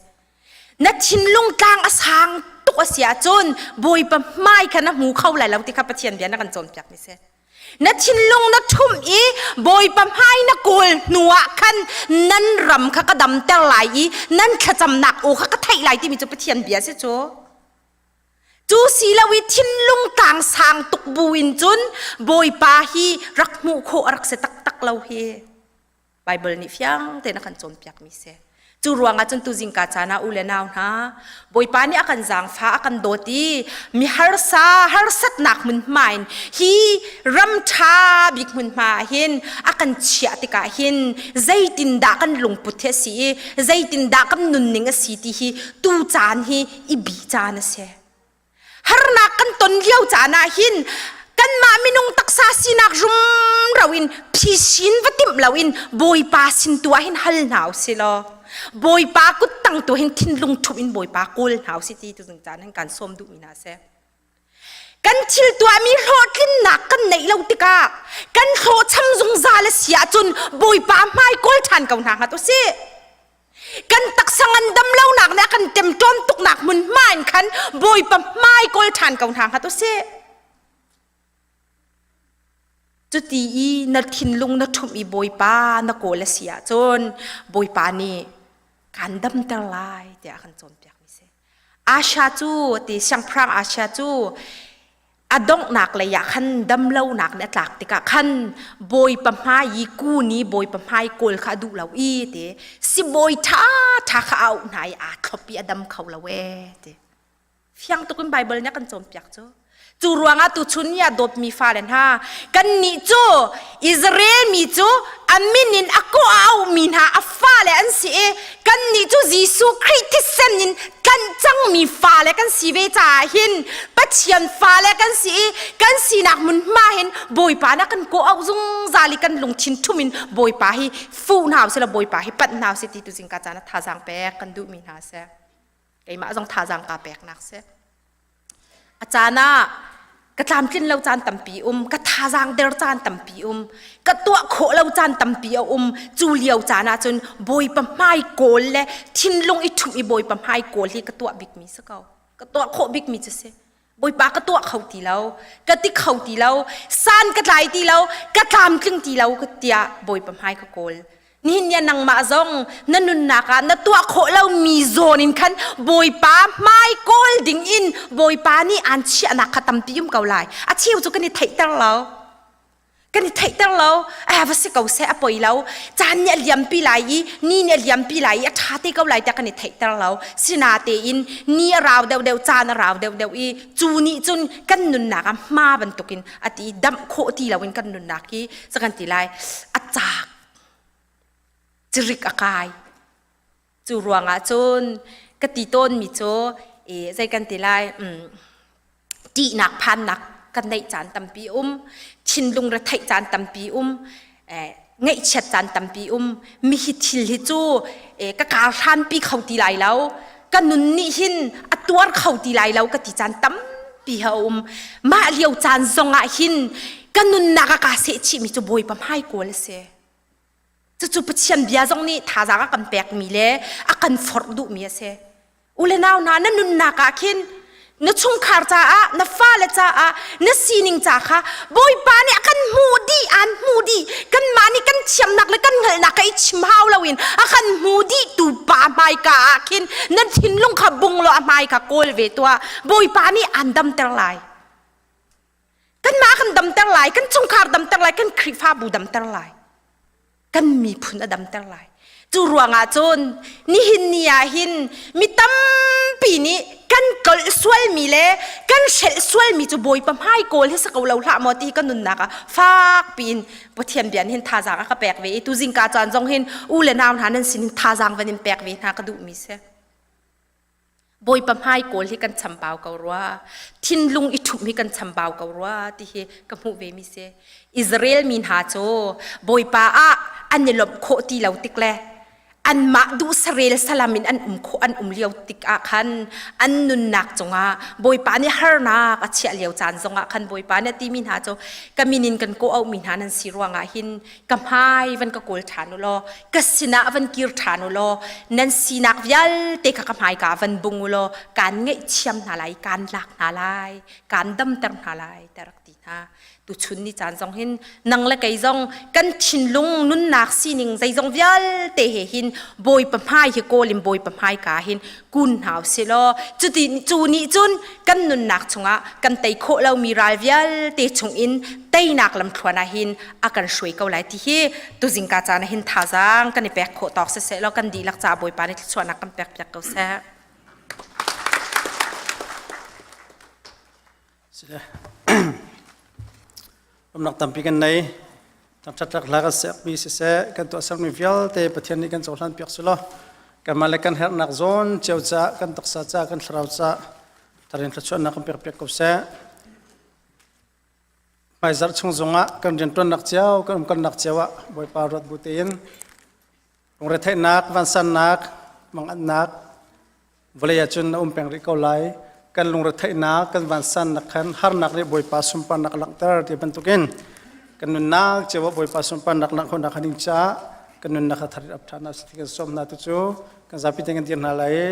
na thinlung tlang a sang tuk a si ahcun bawipa hmai kha na hmu kho lai lo ti kha Pathian bia na kan cawnpiak mi si Na thinlung na ṭhumh i Bawipa hmai na kawl hnuah khan nan ram kha ka damter lai i nan thlacamnak aw kha ka theih lai timi cu Pathian bia si cu. Cu si lo i thinlung tlang sang tuk bu in cun Bawipa hi rak hmuh khawh a rak si taktak lo hi. Baibal nih fiang tein a kan cawnpiakmi si. Cu ruangah cun tuzingka caan ah u le nau hna, Bawipa nih a kan zaangfah, a kan dawt i mi harsa, harsatnak hmunhma in hi ram ṭha bik hmunhma ah hin a kan chiah tikah hin zeitindah kan lungput hi a si i zeitindah kan nunning a si ti hi tu caan hi i bi caan a si. Harnak kan ton lio caan ah hin kanmah minung taksa sinak rumro in phisin va timh loin Bawipa sin tu ah hin hal hna u si law Bawipa kut tang tu hin thinlung ṭhum in Bawipa kawl hna u si ti tu zing caan hin kan sawm duhmi hna si. Kan thil tuahmi hlawhtlinnak kan neih lo tikah kan hlawhcham zungzal a si ahcun Bawipa hmai kawl ṭhan ko hna ngat u sih. Kan taksa ngandam lonak nih a kan ṭemṭawm tuknak hmunhma in khan Bawipa hmai kawl ṭhan ko hna hngat usih. Cuti i na thinlung na ṭhumh i Bawipa na kawl a si ahcun Bawipa nih kaan damter lai tiah a kan cawnpiakmi si. Asha cu ti siangpahrang Asha cu a donghnak lei ah khan damlonak nih a tlak tikah khan Bawipa hmai i kun i Bawipa hmai kawl kha a duh lo i ti sibawi ṭha ṭha kha a auh hna i aa thlop i a dam kho lo ee ti. Fiang tuk in Baibal nih a kan cawnpiak cu. Cu ruangah tuchun ni ah dawtmi fale hna, kannih cu Israel mi cu a min in a kawh a auhmi hna a fale an si i kannih cu Jesuh Khrih thisen in tlanh cangmi fale kan si ve caah hin Pathian fale kan si i kan sinak hmunhma hin Bawipa na kan kawh auh zungzal i kan lungthin ṭhum in Bawipa hi fuh hna usih law Bawipa hi panh hna usih ti tu zingka caan ah thazaang pek kan duhmi hna a si. Keimah zong thazaang kaa peknak si. A caan ah ka tlamtlin lo caan tampi um, ka thazaang der caan tampi um, ka tuah khawh lo caan tampi a um. Cu lio caan ah cun Bawipa hmai kawl le thinlung i ṭhumh i Bawipa hmai kawl hi ka tuah bikmi si ko. Ka tuah khawh bikmi cu si. Bawipa ka tuah kho ti lo, ka ti kho ti lo, san ka tlai ti lo, ka tlamtling ti lo tiah Bawipa hmai ka kawl. Nihin ni nangmah zong na nunnak ah na tuah khawh lomi zawn in khan Bawipa hmai kawl ding in Bawipa nih aan chiahnak kha tampi um ko lai. A cheu cu kan i theihter lo. Kan i theihter lo. Eh va si ko seh a poi lo. Caan nih a liampi lai i ni nih a liampi lai i a ṭha te ko lai tiah kan i theihter lo. Sinatein ni a rau deuhdeuh, caan a rau deuhdeuh i cu nih cun kan nunnak ah hma bantukin a ti damh khawh ti loin kan nunnak hi ca kan ti lai a caak cirik a kai. Cu ruangah cun ka ti tawnmi cu zei kan ti lai ṭihnak phannak kan neih caan tampi um, thinlung retheih caan tampi um, ngaihchiat caan tampi um. Mi hi thil hi cu ka kar hranpi kho ti lai lo. Ka nun nih hin a tuar kho ti lai lo ka ti caan tampi a um. Mah lio caan zongah hin ka nunnak a kaa sehchihmi cu Bawipa hmai kawl a si. Cucu Pathian bia zong nih thazaang a kan pekmi le a kan forh duhmi a si. U le nau hna na nunnak ah khin na chungkhar caah na fale caah na sining ca kha Bawipa nih a kan hmuh dih aan hmuh dih kanmah nih kan thiamnak le kan hngalhnak kha i chim hau loin a kan hmu dih tu pa hmaika ah khin na thinlung kha bung law a hmai kha kawl ve tuah Bawipa nih aan damter lai. Kanmah kan damter lai, kan chungkhar damter lai, kan Khrihfabu damter lai. Kan miphun a damter lai. Cu ruangah cun nihin ni ah hin mi tampi nih kan kolh sualmi le kan hrelh sualmi cu Bawipa hmai kawl hi si ko lo hlah maw ti ka nunnak ah fak piin Pathian bia hin thazaang a ka pek ve i tu zingka caan zong hin u le nau hna nan sin hin thazaang van in pek ve hna ka duhmi si. Bawipa hmai kawl hi kan chambau ko rua. Thinlung i ṭhumh hi kan chambau ko rua ti hi ka hmuh ve mi si. Israel mi hna cu Bawipa ah an i lawmh khawh ti lo tik le anmah duh sarel salam in an um khawh an um lio tik ah khan an nunnak cungah Bawipa nih harnak a chiah lio caan zongah khan Bawipa nih a timi hna cu ka min in kan kawh auhmi hna nan si ruangah hin ka hmai van ka kawl ṭhan u law ka sinah van kir ṭhan u law nan sinak vialte kha ka hmaika van bung u law kaan ngaihthiam hna lai kaan lak hna lai kaan damter hna lai tiah rak ti hna tuchun ni caan zong hin nang le kei zong kan thinlung nunnak sining zeizong vialte he hin bawipa hmai hi kawl in bawipa hmaika hin kun hna usih law cuti cu nih cun kan nunnak chungah kan tei khawh lomi ral vialte chungin teinak lamthluan ah hin a kan hruai ko lai ti hi tuzingka caan ah hin thazaang kan i pek khawh tawk siseh law kan dihlak ca Bawipa nih thluachuahnak kan pek piak ko seh. Sile. Umnak tampi kan nei. Thangṭhat hla kan sermi siseh, kan tuahsermi vialte Pathian nih kan cohlan piak sulaw kanmah le kan herhnak zawn cio ca, kan taksa ca, kan thlarau ca tarin thluachuahnak kan pek piak ko seh. Hmaizarh chung zongah kan rianṭuannak cio, kan umkalnak cio ah Bawipa ruat bu tein lungretheihnak, vansannak, mangannak, Vawlei ah cun a um peng rih ko lai. Kan lungretheihnak, kan vansannak khan harnak nih Bawipa sunparnak a langhter ti bantukin kan nunnak cio ah Bawipa sunparnak langh khawhnak ding caah. Kan nunnak kha thar in ap ṭhan hna usih ti kan sawm hna. Tucu kan zapi te kan dir hna lai i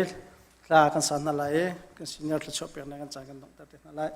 hla kan sa hna lai i kan senior thluachuah peknak kan caan kan donghter te hna lai.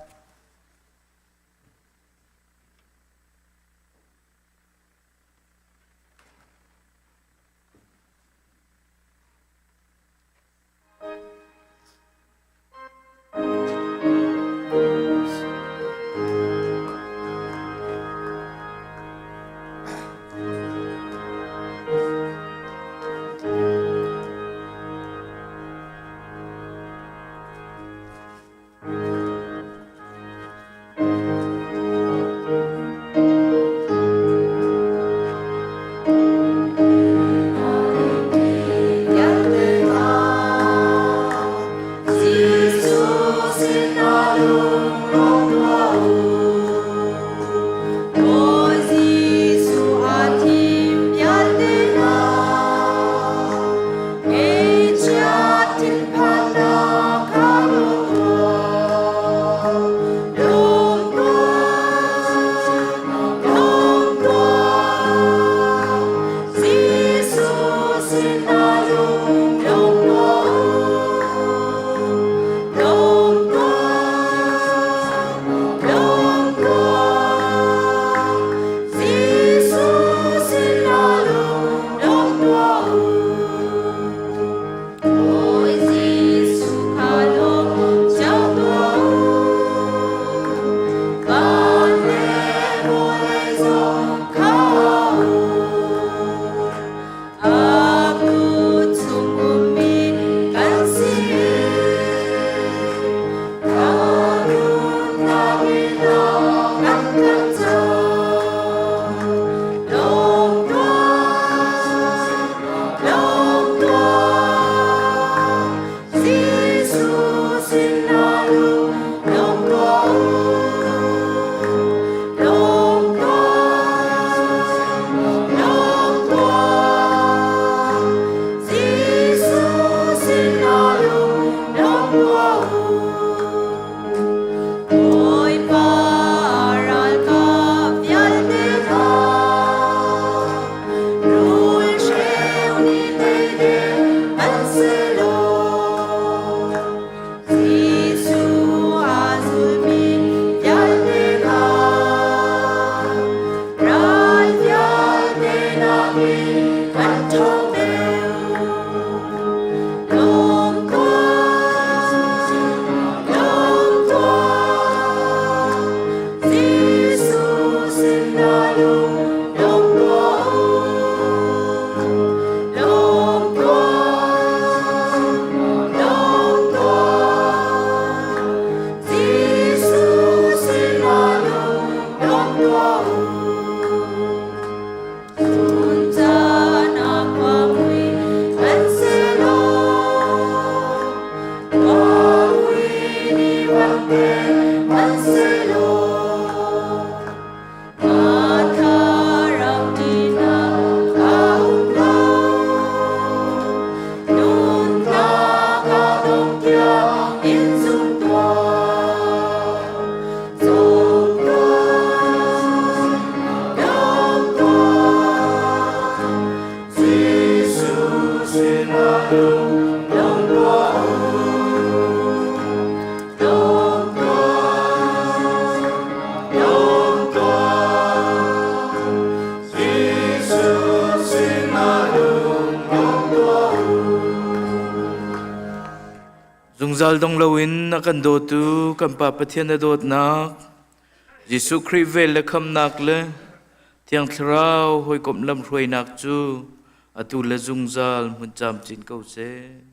Zungzal dong loin a kan dawtu kan Pa Pathian a dawtnak, Jesuh Khrih vel le khamnak le Thiang Thlarau hawikomh lamhruainak cu atu le zungzal hmun camcin ko seh.